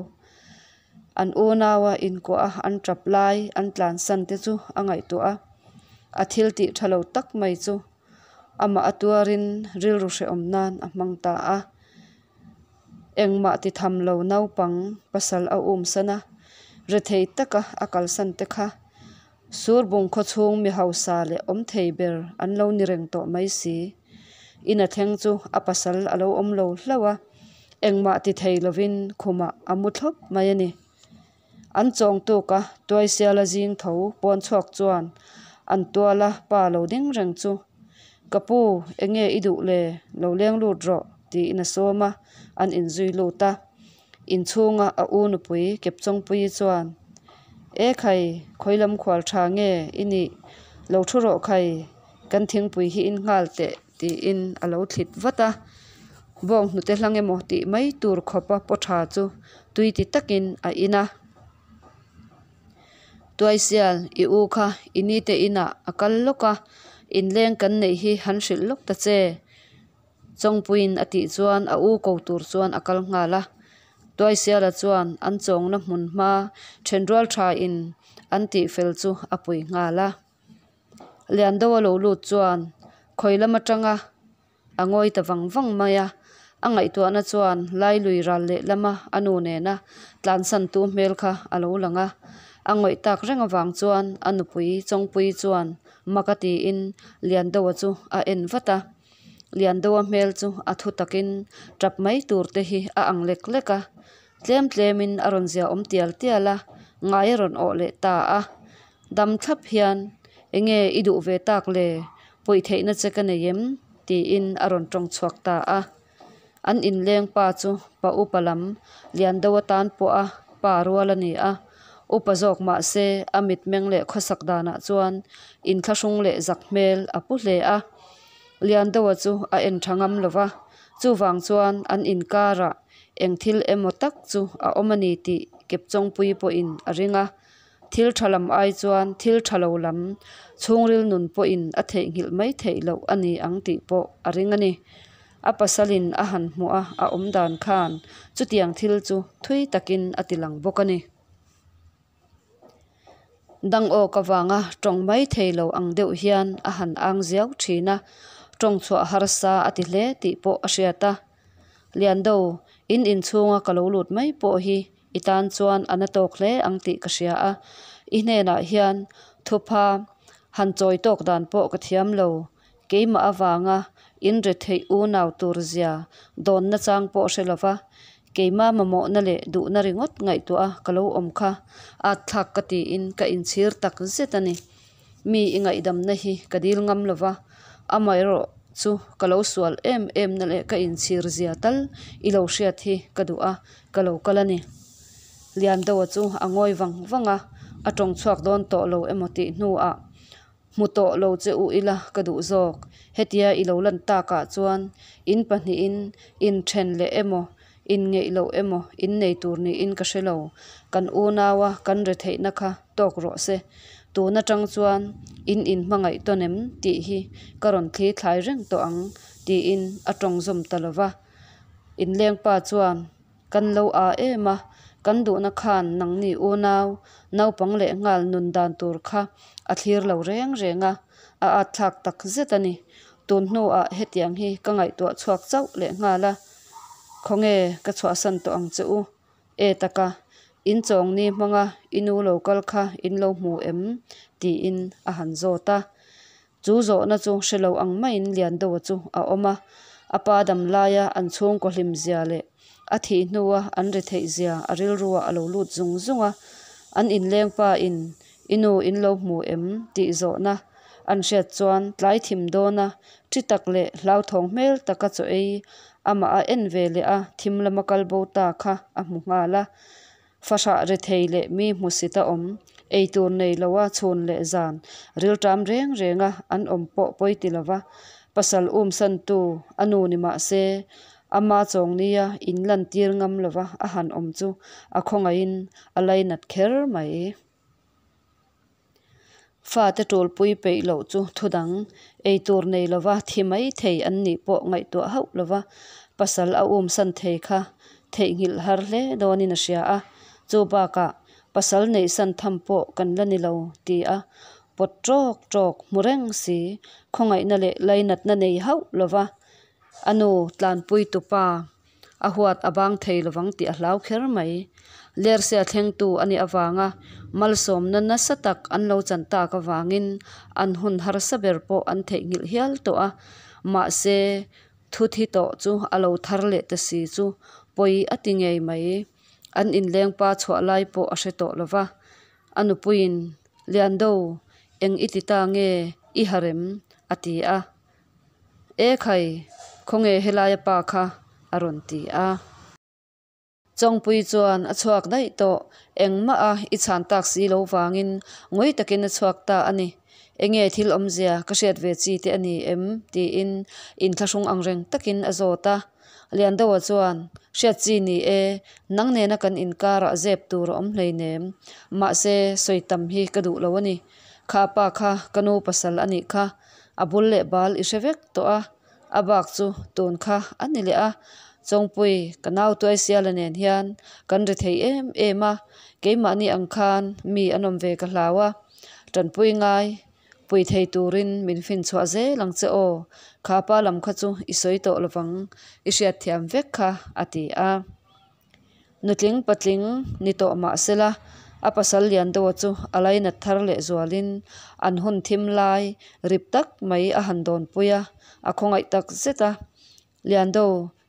An unaua inkuah a an tap lai an tlansan te chu a ngaihtuah a. A thil tih tha lo tak mai chu amah a tuarin rilru hrehawm nan a hmang ta a. Engmah ti tham lo naupang pasal a um san a, rethei taka a kalsan te kha Surbung khawchhung mi hausa leh awm thei ber an lo ni reng tawh mai si. Ina thleng chu a pasal a lo awm lo hlauh a, engmah ti thei lovin khumah a mu thlawp mai a ni. An chawng tuk a, Tuaisiala zing tho pawn chhuak chuan an tuala pa lo ding reng chu, Ka pu, enge i duh le? Lo leng lut rawh, tiin a sawm a, an inzui lut a. Inchhunga a u nupui Kepchawngpuii chuan, E khai, khawi lam khual tha nge i nih? Lo thu rawh khai, kan thingpui hi in nghal teh, tiin a lo thlit vat a. Bawng hnute hlang emaw tih mai tur khawpa paw tha chu tui ti takin a in a. Tuaisial, i u kha i nite inah a kal lawk a, inleng kan neih hi han hrilh lawk ta che. Chawngpuiin a tih chuan a u ko tur chuan a kal nghal a. Tuaisiala chuan an chawngna hmun hma thenrual thain an tih fel chu a pui nghal a. Liando a lo lut chuan khawi lam atanga a ngawi ta vang vang mai a. A ngaihtuahna chuan Lailui ral leh lama a nu nena tlansan tu hmel kha a lo lang a. A ngawih tak reng avang chuan a nupui Chawngpuii chuan mak a tiin Liandoa chu a en vat a. Liandoa hmel chu a thu takin tap mai tur te hi a ang lek lek a. Tlem tlemin a rawn zia awm tial tial a, ngai a rawn awh leh ta a. Dam thlap hian, Enge i duh ve tak le? Puih theihna che ka nei em? tiin a rawn tawng chhuak ta a. An inleng pa chu pa upa lam Liando atan pawha pa rual a ni a. Upa zawk mah se a mitmeng leh khawsak danah chuan inthlahrung leh zak hmel a pu hle a. Liandoa chu a en tha ngam lo va, chuvang chuan an inkarah eng thil emaw tak chu a awm a ni tih Kepchawngpuii pawhin a ring a. Thil tha lam ai chuan thil tha lo lam chhungril nun pawhin a theihnghilh mai theih loh a ni ang tih pawh a ring a ni. A pasalin a han hmuh a, a awm dan khan chutiang thil chu thui takin a ti lang bawk a ni. Dang awk avanga tawng mai thei lo ang deuh hian a han ang ziau thin a, tawng chhuah harsa a ti hle tih pawh a hriat a. Liando, in inchhunga ka lo lut mai pawh hi I tan chuan a na tawk hle ang tih ka hria a, i hnenah hian thupha han chawi tawk dan pawh ka thiam lo. Keimah avanga in retheih unau tur zia dawnna chang pawh hre lova, keimah mamawhna leh duhna ringawt ngaihtuah a ka lo awm kha at thlak ka tiin ka inchhir tak zet a ni. Mi i ngaihdamna hi ka dil ngam lova, amaherawh chu ka lo sual em em na leh ka inchhir zia tal i lo hriat hi ka duh a, ka lo kal a ni. Liandoa chu a ngawi vang vang a, a tawng chhuak dawn tawh lo emaw tih hnuah, Hmu tawh lo che u ila ka duh zawk, hetia i lo lan takah chuan in pahnihin inthen leh emaw Inngeih loh emaw innei tur niin ka hre lo. Kan unaua kan retheihna kha tawk rawh se. Tun atang chuan in inhmangaih tawn em tih hi ka rawn thli thlai reng tawh ang tiin a tawng zawm ta lo va. Inlengpa chuan kan lo aa em a, kan duhna khan nangni unau naupang leh nghal nun dan tur kha a thlir lo reng reng a, a at thlak tak zet a ni. Tun hnuah hetiang hi ka ngaihtuah chhuak chauh leh nghal a. Khawnge ka chhuahsan tawh ang che u? E taka, in chawng ni hmanga i nu lo kal kha in lo hmu em? tiin a han zawt a. Chu zawhna chu hre lo ang maiin Liandoa chu a awm a. A pa dam laia an chhungkaw hlim zia leh a thih hnua an ri theih zia a rilruah a lo lut zung zung a. An inleng pa in I nu in lo hmu em? tih zawhna an hriat chuan tlai thim dawna thi tak leh hlauthawng hmel taka chaw ei amah a en ve leh a thim lama kal bo ta kha a hmu nghal a. Fahrah rethei leh mi hmusit a awm, eitur nei loa chhun leh zan rilṭam reng renga an awm pawh pawi ti lova pasal umsantu a nu ni mah se ama chawngnia in lantir ngam lova a han awm chu a khawngaihin a lainat kher mai. Fate tulpui peih loh chu thudang, eitur nei lova thi mai thei an nih pawh ngaihtuah hauh lova pasal a umsan thei kha theihnghilh har hle dawnin a hria a, chu bakah pasal neihsan tham pawh kan la ni lo ti a pawt tawk tawk hmu reng si, khawngaihna leh lainatna nei hauh lova a nu tlanpui tupa A huat a bang thei lovang tih a hlau kher mai. Lersia thlengtu a nih avanga malsawmna nasa tak an lo chan tak avangin an hun harsa ber pawh an theihnghilh hial tawh a. Mahse, thu thi tawh chu a lo thar leh ta si chu pawi a ti ngei mai. An inlengpa chhuah lai pawh a hre tawh lo va. A nupuiin, Liando, eng i ti ta nge i harem? a ti a. E khai, khawnge helaia pa kha? a rawn ti a. Chawngpui chuan a chhuak daih tawh, engmah a i chhan tak si lo vangin ngawi takin a chhuak ta a ni. Enge thil awmzia ka hriat ve chi te a ni em? tiin inthlahrung angreng takin a zawt a. Liandoa chuan, Hriat chi ni e, nang nena kan inkarah zep tur a awm hleinem. Mahse, sawi tam hi ka duh lo a ni. Kha pa kha ka nu pasal a nih kha, a bul leh bal i hre vek tawh a, a bak chu tun kha a ni leh a, Chawngpui ka nau Tuaisiala nen hian kan ri thei em em a, keimahni ang khan mi an awm ve ka hlau a, tanpui ngai pui thei turin min finchhuah zel ang che aw, kha pa lam kha chu i sawi tawh lovang, i hriatthiam vek kha a ti a. Nutling patling ni tawh mah sela, A pasal Liandoa chu a lainat thar leh zualin an hun thim lai rip tak mai a han dawnpui a, a khawngaih tak zet a. Liando,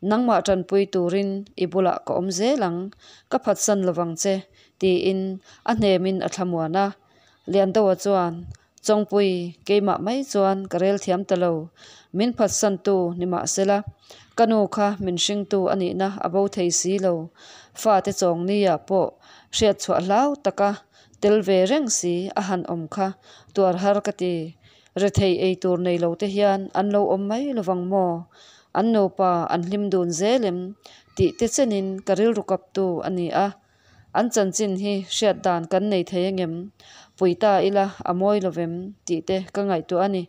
nangmah tanpui turin i bulah ka awm zel ang, ka phatsan lovang che, tiin a hnemin a thlamuan a. Liandoa chuan, Chawngpui, keimah mai chuan ka rel thiam ta lo, min phatsantu ni mahsela, ka nu kha min hringtu a nihna a bo thei si lo, fate chawngnia pawh hriatchhuah hlau taka tel ve reng si a han awm kha tuar har ka ti. Rethei ei tur nei lo te hian an lo awm mai lovang maw? An nupa an hlim dun zel em? tih te chenin ka rilru kaptu a ni a. An chanchin hi hriat dan kan nei thei angem? Pui ta ila a mawi lovem? tih te ka ngaihtuah a ni.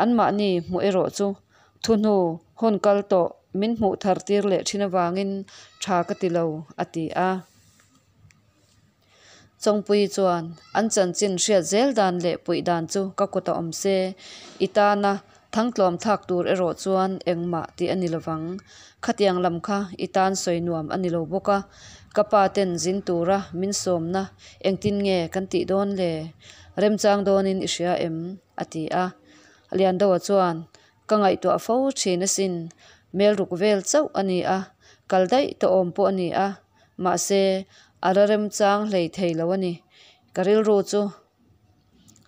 Anmahni hmuh erawh chu thuhnu hun kal tawh min hmuh thar tir leh thin avangin tha ka ti lo, a ti a. Chawngpuii chuan an chanchin hriat zel dan leh puih dan chu ka kut a awm se, i tana thangtlawm thlak tur erawh chuan engmah tih a ni lovang. Khatiang lam kha i tan sawi nuam a ni lo bawk a, ka pa ten zin tura min sawmna engtin nge kan tih dawn le? Remchang dawnin i hria em? a ti a. Liandoa chuan Ka ngaihtuah fo thin asin, mel ruk vel chauh a ni a, kal daih tawh awm pawh a ni a, mahse a la remchang hlei thei lo a ni. Ka rilru chu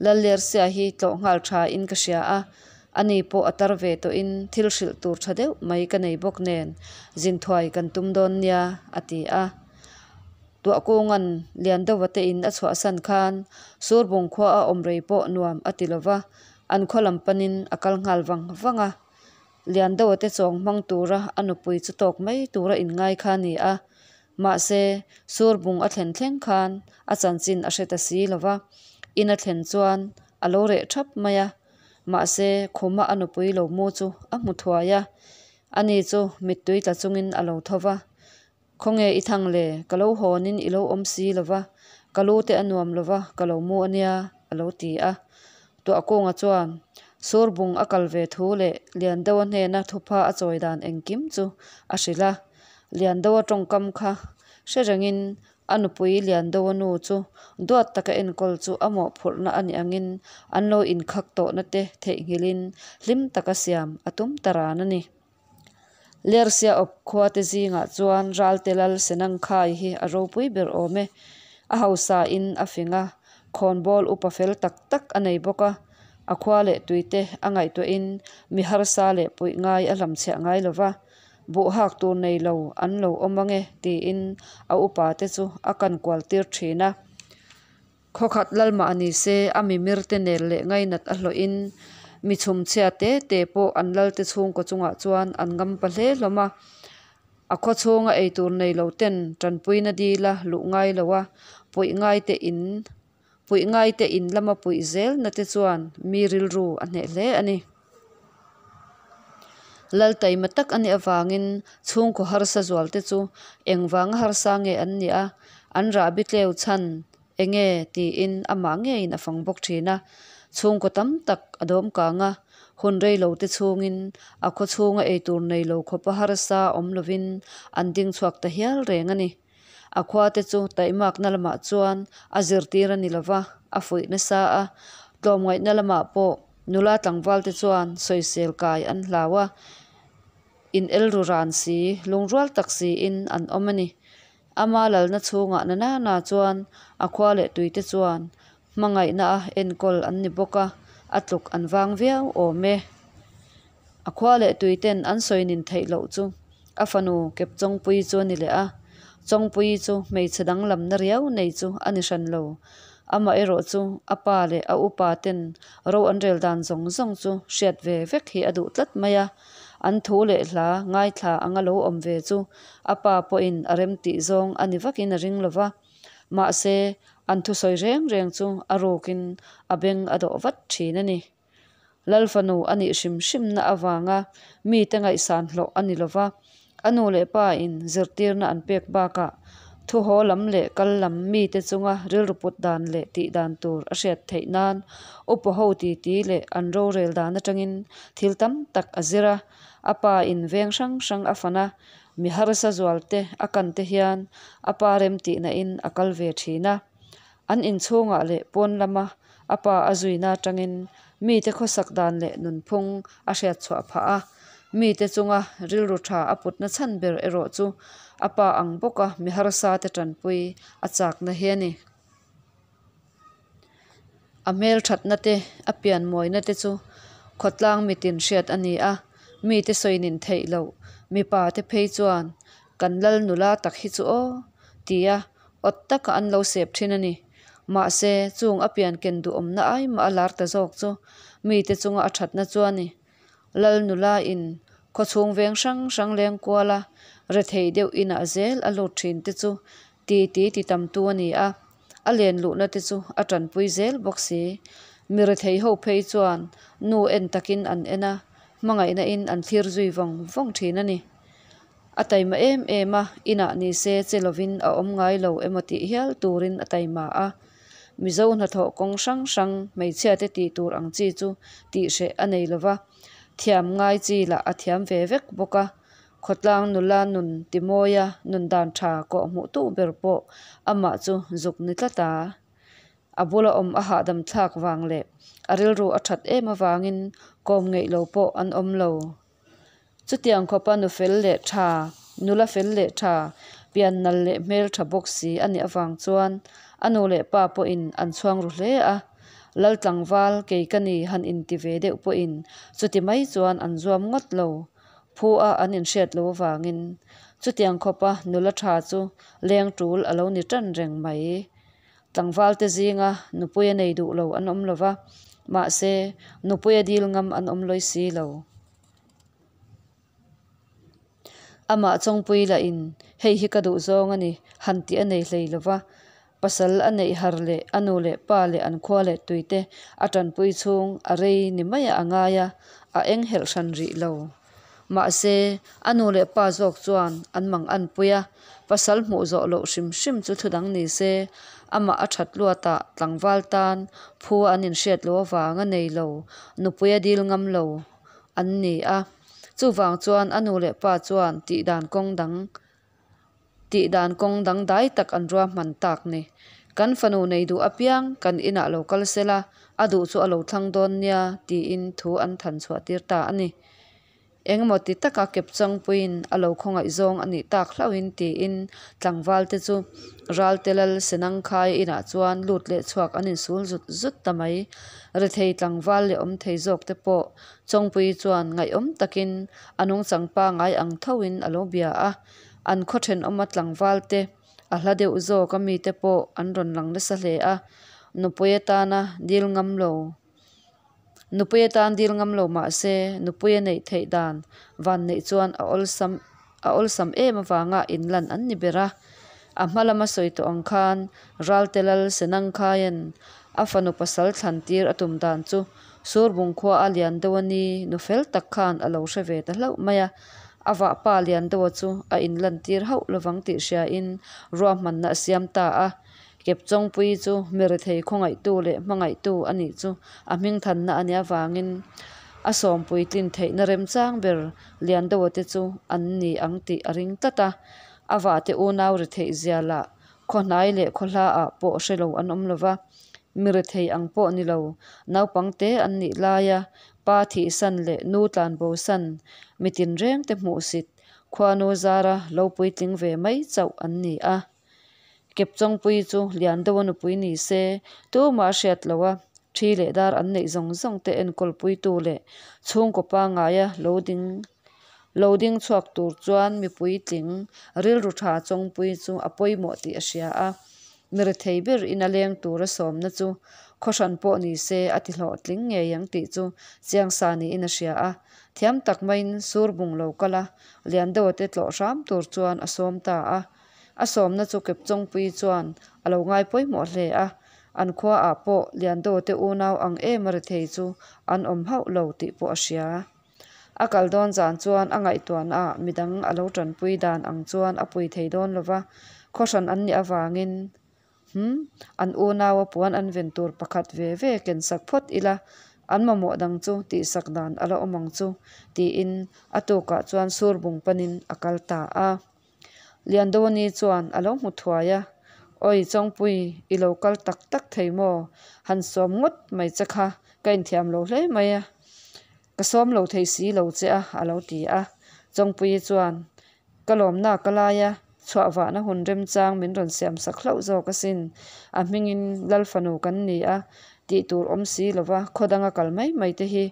Lallersia hi tlawh nghal tha in ka hria a, ani pawh a tar ve tawhin thil hrilh tur tha deuh mai ka nei bawk nen zinthuai kan tum dawn nia, a ti a. Tuahkunga'n Liandova te in a chhuahsan khan Surbung khua a awm rei pawh nuam a ti lova, An khaw lam panin a kal nghal vang vang a, Liandoa te chawng hmang tura a nupui chu tawk mai tura inngai kha a ni a. Mahse, Surbung a thlen thleng khan a chanchin a hre ta si lo va, in a thlen chuan a lo reh thap mai a. Mahse, khuma a nupui lo mu chu a hmu thuai a, ani chu mittui tla chungin a lo tho va. Khawnge i thang le, ka lo hawnin i lo awm si lo va, ka lu te a nuam lo va, ka lo mu a nia, a lo ti a. Tuahkunga chuan Surbung a kal ve thu leh Liandoa hnena thupha a chawi dan engkim chu a hrilh a. Liandoa tawngkam kha hre rengin a nupui Liandoa nu chu duat taka enkawl chu a mawhphurhna a nih angin an lo inkhak tawhna te theihnghilhin hlim taka siam a tum ta ran a ni. Lersia awp khuate zingah chuan Ralte Lal Senangkhai hi a ropui ber awm e. A hausa in a fing a, khawnbawl upa fel tak tak a nei bawk a. A khua leh tuite a ngaihtuahin mi harsa leh puih ngai a hlamchhiah ngai lo va, buh hak tur nei lo an lo awm ange tiin a upa te chu a kan kual tir thin a. Khawkhat lalmah ni se a mimir te nel leh ngainat a hlawhin mi chhumchhia te te pawh an lalte chhungkaw chungah chuan an ngam pa hle hlawm a. A khaw chhunga eitur nei lo ten tanpuina dila luh ngai lo a, puih ngaite in puih ngaite in lama puih zelna te chuan mi rilru a hneh hle a ni. Lal taima tak a nih avangin chhungkaw harsa zualte chu engvanga harsa nge an nih a, an rahbi tleu chhan Enge? tiin amah ngeiin a fang bawk thin a. Chhungkaw tam tak a dawm kang a, hun rei lo te chhungin a khaw chhunga eitur nei lo khawpa harsa awm lovin an ding chhuak ta hial reng a ni. A khua te chu taihmakna lamah chuan a zirtir a ni lova, a fuih nasa a, tlawmngaihna lamah pawh nula tlangval te chuan sawisel kai an hlau a, in elru ran si, lungrual tak siin an awm a ni. Ama lalna chhungah na nana chuan a khua leh tuite chuan hmangaihna a enkawl an ni bawk a, a tluk an vang viau awm e. A khua leh tuiten an sawi nin theih loh chu a fanu Kepchawngpuii chu a ni leh a, Chawngpuii chu hmeichhe danglamna riau nei chu a ni hran lo. Amaherawh chu a pa leh a upa ten ro an rel dan zawng zawng chu hriat ve vek hi a duh tlat mai a. An thu leh hla ngaithla anga lo awm ve chu a pa pawhin a rem tih zawng a ni vakin a ring lo va. Mahse, an thusawi reng reng chu a rukin a beng a dawh vat thin a ni. Lal fanu a nih hrim hrimna avanga mite ngaihsan hlawh a ni lo va, a nu leh pa in zirtirna an pek bakah thu haw lam leh kal lam mite chunga rilru put dan leh tih dan tur a hriat theih nan upa ho titi leh an rorel dan atangin thil tam tak a zir a, a pa in veng hrang hrang a fan a, mi harsa zual te a kan te hian a pa rem tihna in a kal ve thin a. An inchhungah leh pawn lama a pa a zuina atangin mite khawsak dan leh nunphung a hriatchhuah phah a. Mite chunga rilru tha a putna chhan ber erawh chu a pa ang bawka mi harsa te tanpui a chakna hi a ni. A hmelthatna te, a pianmawina te chu khawtlang mitin hriat a ni a, mite sawi nin theih loh mipa te phei chuan kan lal nula tak hi chu aw tia awt taka an lo sep thin a ni. Mahse, chung a pian ken duhawmna ai mah a lar ta zawk chu mite chunga a thatna chu a ni. Lal nula in khawchhung veng hrang hrang leng kuala rethei deuh inah zel a lut thin te chu titi ti tamtu a ni a, a len luhna te chu a tanpui zel bawk si. Mi rethei ho phei chuan nu en takin an en a, hmangaihna in an thlir zui vawng vawng thin a ni. A taima em em a, inah ni se che lovin a awm ngai lo emaw tih hial turin a taima a. Mizo hnathawh kawng hrang hrang hmeichhia te tih tur ang chi chu tih hreh a nei lova, thiam ngai chi lah a thiam ve vek bawk a. Khawtlang nula nun timawia nun dan tha kawh hmuh tu ber pawh amah chu zuk ni tlat a. A bula awm a hahdam thlak vang leh a rilru a that em avangin kawm ngeih lo pawh an awm lo. Chutiang khawpa nu fel leh tha, nula fel leh tha, pian nal leh hmel tha bawk si a nih avang chuan a nu leh pa pawhin an chhuang ru hle a. Lal tlangval kei ka ni han inti ve deuh pawhin chuti mai chuan an zuam ngawt lo. Phu a an inhriat lo avangin chutiang khawpa nula tha chu leng tul a lo ni tan reng mai. Tlangvalte zinga nupuia nei duh lo an awm lo va, mahse nupuia dil ngam an awm lawi si lo. Amah Chawngpui lahin hei hi ka duh zawng a ni han tih a nei hlei lo va, pasal a neih har leh a nu leh pa leh an khua leh tuite a tanpui chhung a rei ni maiah a ngai a, a eng helh hran rih lo. Mahse, a nu leh pa zawk chuan an mang anpui a, pasal hmuh zawh loh hrim hrim chu thudang ni se, amah a that luatah tlangval tan phu an inhriat loh avanga nei lo, nupui a dil ngam lo an ni a. Chuvang chuan a nu leh pa chuan tihdan kawng dang Tihdan kawng dangdai tak an ruahman tak ni. Kan fanu nei duh apiang kan inah lo kal sela, a duh chu a lo thlang dawn nia tiin thu an than chhuah tir ta a ni. Engemaw ti taka Kepchangpuiin a lo khawngaih zawng a nih tak hlauhin tiin tlangval te chu Ralte Lal Senangkhaia inah chuan lut leh chhuak an insul zut zut ta mai. Rethei tlangval leh awm thei zawk te pawh Chawngpuii chuan ngaihawm takin a nungchang pangai ang thoin a lo bia a. An khaw thenawma tlangval te, a hla deuh zawk a mite pawh an rawn lang nasa hle a, nupui atana dil ngam lo, nupui atan dil ngam lo mah se nupui a neih theih dan van neih chuan a awlsam a awlsam em avanga inlan an ni ber a. A hma lama sawi tawh ang khan Ralte Lal Senangkhaia'n a fanu pasal thlan tir a tum dan chu Surbung khua a lian deuh a ni, nu fel tak khan a lo hre ve ta hlauh mai a. A vahpa lian deuha chu a inlantir hauh lovang tih hriain ruahmanna a siam ta a. Kepchawngpuii chu mi rethei khawngaihtu leh hmangaihtu a nih chu a hmingthanna a nih avangin a sawmpui tlin theihna remchang ber lian deuha te chu an ni ang tih a ring tlat a. A vahte unau retheih zia lah khawhnai leh khawhlaah pawh hre lo an awm lova. Mi rethei ang pawh ni lo, naupang te an nih laia pa thihsan leh nu tlanbosan, mi tinrengte hmuhsit, khuanu zara lo puitling ve mai chauh an ni a. Kepchawngpui chu lian deuha nupui ni se, tumah a hriat loh a, thi leh dar an neih zawng zawng te enkawlpuitu leh chhungkaw pangaia lo ding lo ding chhuak tur chuan mi puitling rilru tha chawngpui chu a pawimawh tih a hria a. Mi rethei ber ina leng tura sawmna chu khawhran pawh ni se a ti hlawhtling ngei ang tih chu chiang sa niin a hria a. Thiam tak maiin sur bung lo kal a, lian deuha te tlawh hram tur chuan a sawm ta a. A sawmna chu Kepchawngpui chuan a lo ngai pawimawh hle a, an khuaah pawh lian deuha te unau ang em a rethei chu an awm hauh lo tih pawh a hria. A kal dawn zan chuan a ngaihtuahnaah midang a lo tanpui dan ang chuan a pui thei dawn lo va, khawhran an nih avangin Hm, an unaua puan an ven tur pakhat ve ve ken sak phawt ila, an mamawh dang chu tihsak dan a la awm ang chu, tiin a tukah chuan sur bung panin a kal ta a. Liandawni chuan a lo hmu thuai a, Awi Chawngpui, i lo kal tak tak thei maw? Han sawm ngawt mai che kha ka inthiam lo hle mai a, ka sawm lo thei si lo che a, a lo ti a. Chawngpuii chuan, Ka lawmna ka lai a, chhuah vahna hun remchang min rawn siam sak hlauh zawk asin. A hmingin Lal fanu kan ni a, tih tur awm si lova khaw danga kal mai mai te hi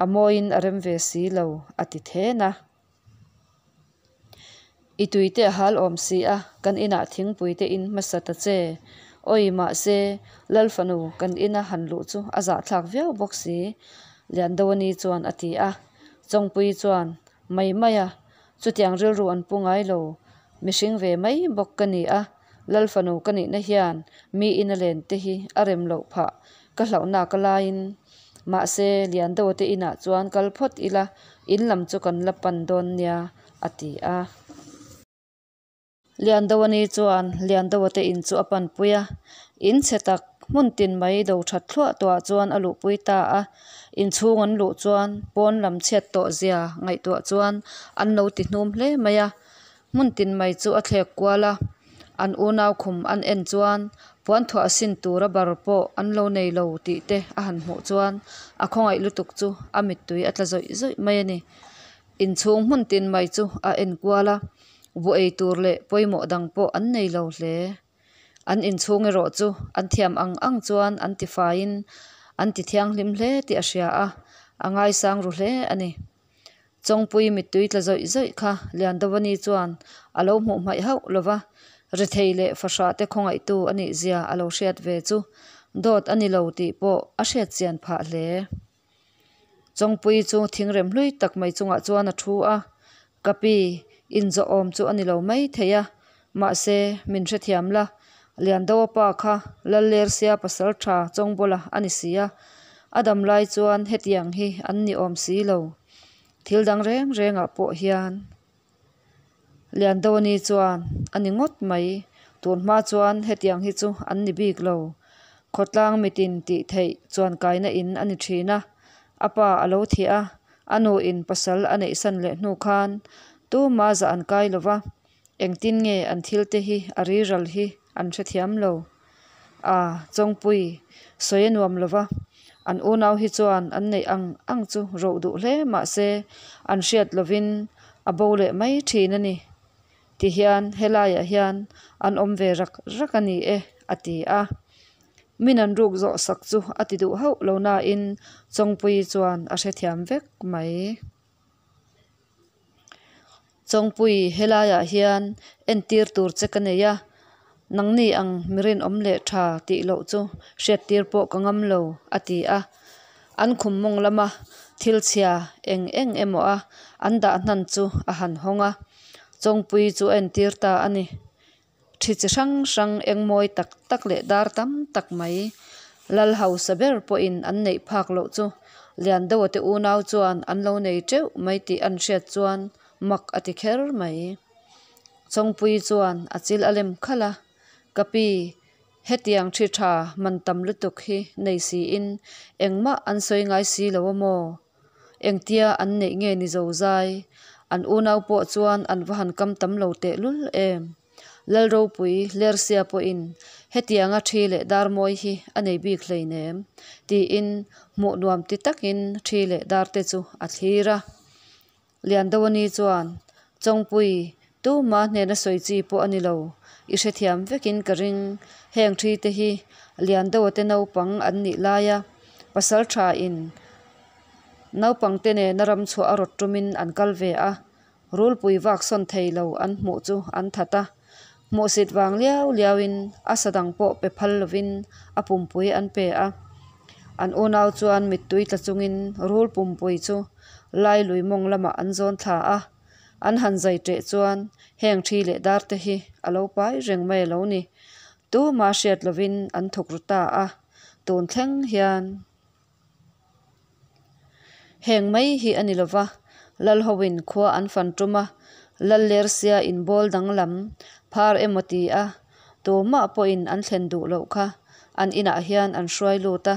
a mawiin a rem ve si lo, a ti then a. I tui te a hal awm si a, kan inah thingpui te in hmasa ta che. Awi mahse, Lal fanu kan ina han luh chu a zahthlak viau bawk si, Liandawani chuan a ti a. Chawngpuii chuan, Mai mai a, chutiang rilru an pu ngai lo. Mihring ve mai bawk ka ni a, Lal fanu ka nihna hian mi ina len te hi a rem loh phah ka hlauhnak a laiin. Mahse, Liandawate inah chuan kal phawt ila, in lam chu kan la pan dawn nia, a ti a. Liandawani chuan Liandawate in chu a panpui a, in chhe tak hmun tin mai do that thluah tawhah chuan a luhpui ta a. Inchhung an luh chuan pawn lam chhiat tawh zia ngaihtuah chuan an lo ti hnum hle mai a. Hmun tin mai chu a thlek kual a, an unau khum an en chuan puan thuah sin tura bar pawh an lo nei lo tih te a han hmuh chuan a khawngaih lutuk chu a mittui a tla zawih zawih mai a ni. Inchhung hmun tin mai chu a en kual a, buh ei tur leh pawimawh dang pawh an nei lo hle. An inchhung erawh chu an thiam ang ang chuan an tifaiin an ti thianghlim hle tih a hria a, a ngaisang ru hle a ni. Chawngpui mittui tla zawih zawih kha Liandovani chuan a lo hmuh hmaih hauh lo va, rethei leh fahrah te khawngaihtu a nih zia a lo hriat ve chu dawt a ni lo tih pawh a hriat chian phah hle. Chawngpui chu thingrem hlui tak mai chungah chuan a thu a, Ka pi, inzawh awm chu a ni lo mai thei a, mahse min hrethiam la, Liandoa pa kha Lallersia pasal tha Chawngbawla a ni si a, a dam lai chuan hetiang hi an ni awm si lo. Thil dang reng rengah pawh hian. Liandawni chuan a ni ngawt mai, tun hma chuan hetiang hi chu an ni bik lo. Khawtlang mitin tih theih chuan kaina in a ni thin a, a pa a lo thiah a, a nu in pasal a neihsan leh hnu khan tuma zah an kai lo va, engtin nge an thil te hi a riral hi an hrethiam lo. A, Chawngpui, sawi a nuam lo va, an unau hi chuan an neih ang ang chu roh duh hle mah se an hriat lovin a bo leh mai thin a ni. Tihian helaiah hian an awm ve rak rak a ni e, a ti a. Min an ruk zawh sak chu a ti duh hauh lo nain Chawngpui chuan a hrethiam vek mai. Chawngpui, helaiah hian entir tur che ka nei a, nangni ang mi rinawm leh tha tih loh chu hriattir pawh ka ngam lo, a ti a. An khum mawng lama thil chhia eng eng emaw a an dah hnan chu a han hawng a, Chawngpui chu a entir ta a ni. Thi chi hrang hrang eng mawi tak tak leh dar tam tak mai lal hausa ber pawhin an neih phak loh chu Liandoa te unau chuan an lo nei teuh mai tih an hriat chuan mak a ti kher mai. Chawngpui chuan a chil a lem khalh a, Ka pi, hetiang thi tha man tam lutuk hi nei siin engmah an sawi ngai si lo a maw? Engtia an neih nge ni zozai? An unau pawh chuan an va han kam tam lo tehlul em? Lalropui Lersia pawhin hetianga thi leh dar mawi hi a nei bik hleinem tiin hmuh nuam ti takin thi leh dar te chu a thlir a. Liandawani chuan, Chawngpui, tuma hnena sawi chi pawh a ni lo, i hrethiam vekin ka ring. Heng thi te hi Liandawa te naupang an nih laia pasal tha in naupang te nena ram chhuah a rawt tumin an kal ve a, rulpui vak sawn thei lo an hmuh chu an that a. Hmuhsit vang liau liauin a sa dang pawh pe phal lovin a pumpui an pe a. An unau chuan mittui tla chungin rul pumpui chu Lailui mawng lamah an zawn thla a. An han zai teh chuan heng thi leh dar te hi a lo pai reng mai a lo ni. Tuma hriat lovin an thawk ru ta a, tun thleng hian. Heng mai hi a ni lova, Lalhoin khua an fan tum a, Lallersia inbawl danglam phar emaw ti a, tumah pawhin an thlen duh loh kha an inah hian an hruai lut a,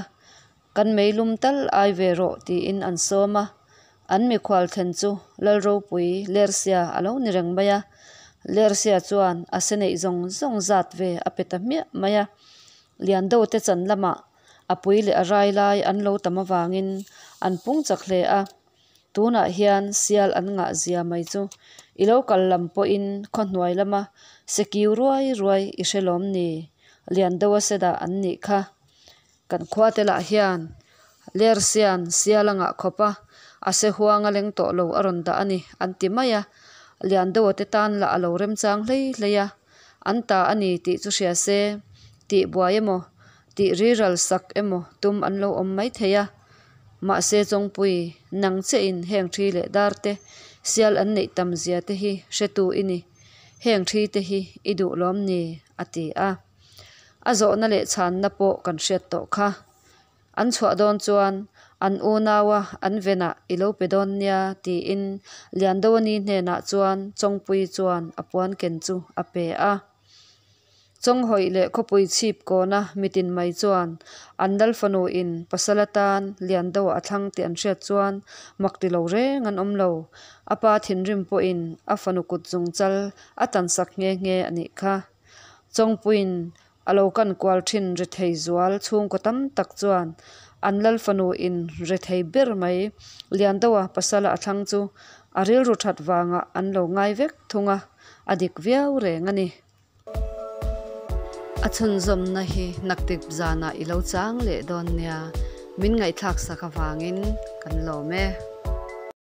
Kan meilum tal ai ve rawh tiin an sawm a, an mikhual thlen chu Lalropui Lersia a lo ni reng mai a. Lersia chuan a se neih zawng zawng zat ve a pe ta hmiah mai a. Liando te chan lamah a pui leh a rai lai an lo tam avangin an pung chak hle a. Tunah hian sial an ngah zia mai chu i lo kal lam pawhin khaw hnuai lama se kiu ruai ruai i hre lawm ni? Liando a se dah an nih kha. Kan khuate lah hian Lersian sial a ngah khawp a, a se huang a leng tawh lo a rawn dah a ni an ti mai a. Liandoa te tan lah a lo remchang hlei hlei a, an ta a ni tih chu hria se, tih buai emaw, tih riral sak emaw tum an lo awm mai thei a. Mahse Chawngpui, nang chiahin heng thi leh dar te sial an neih tam zia te hi hretu i ni, heng thi te hi i duh lawm ni? a ti a. A zawhna leh chhanna pawh kan hriat tawh kha. An chhuah dawn chuan an unaua an venah i lo pe dawn nia tiin Liandoani hnenah chuan Chawngpuii chuan a puan ken chu a pe a. Chawnghawih leh khawpui chhip kawna mitin mai chuan an lal fanu in pasal atan Liandoa a thlang tih an hriat chuan mak ti lo reng an awm lo. A pa thinrim pawhin a fanu kut zungchal a tansak nghe nghe a nih kha. Chawngpuiin a lo kan kual thin rethei zual chhungkaw tam tak chuan an lal fanu in rethei ber mai Liandoa pasala a thlang chu a rilru that vangah an lo ngai vek thung a, a dik viau reng a ni. A chhunzawmna hi naktik zanah i lo chang leh dawn nia, min ngaihthlak sak avangin kan lawm e.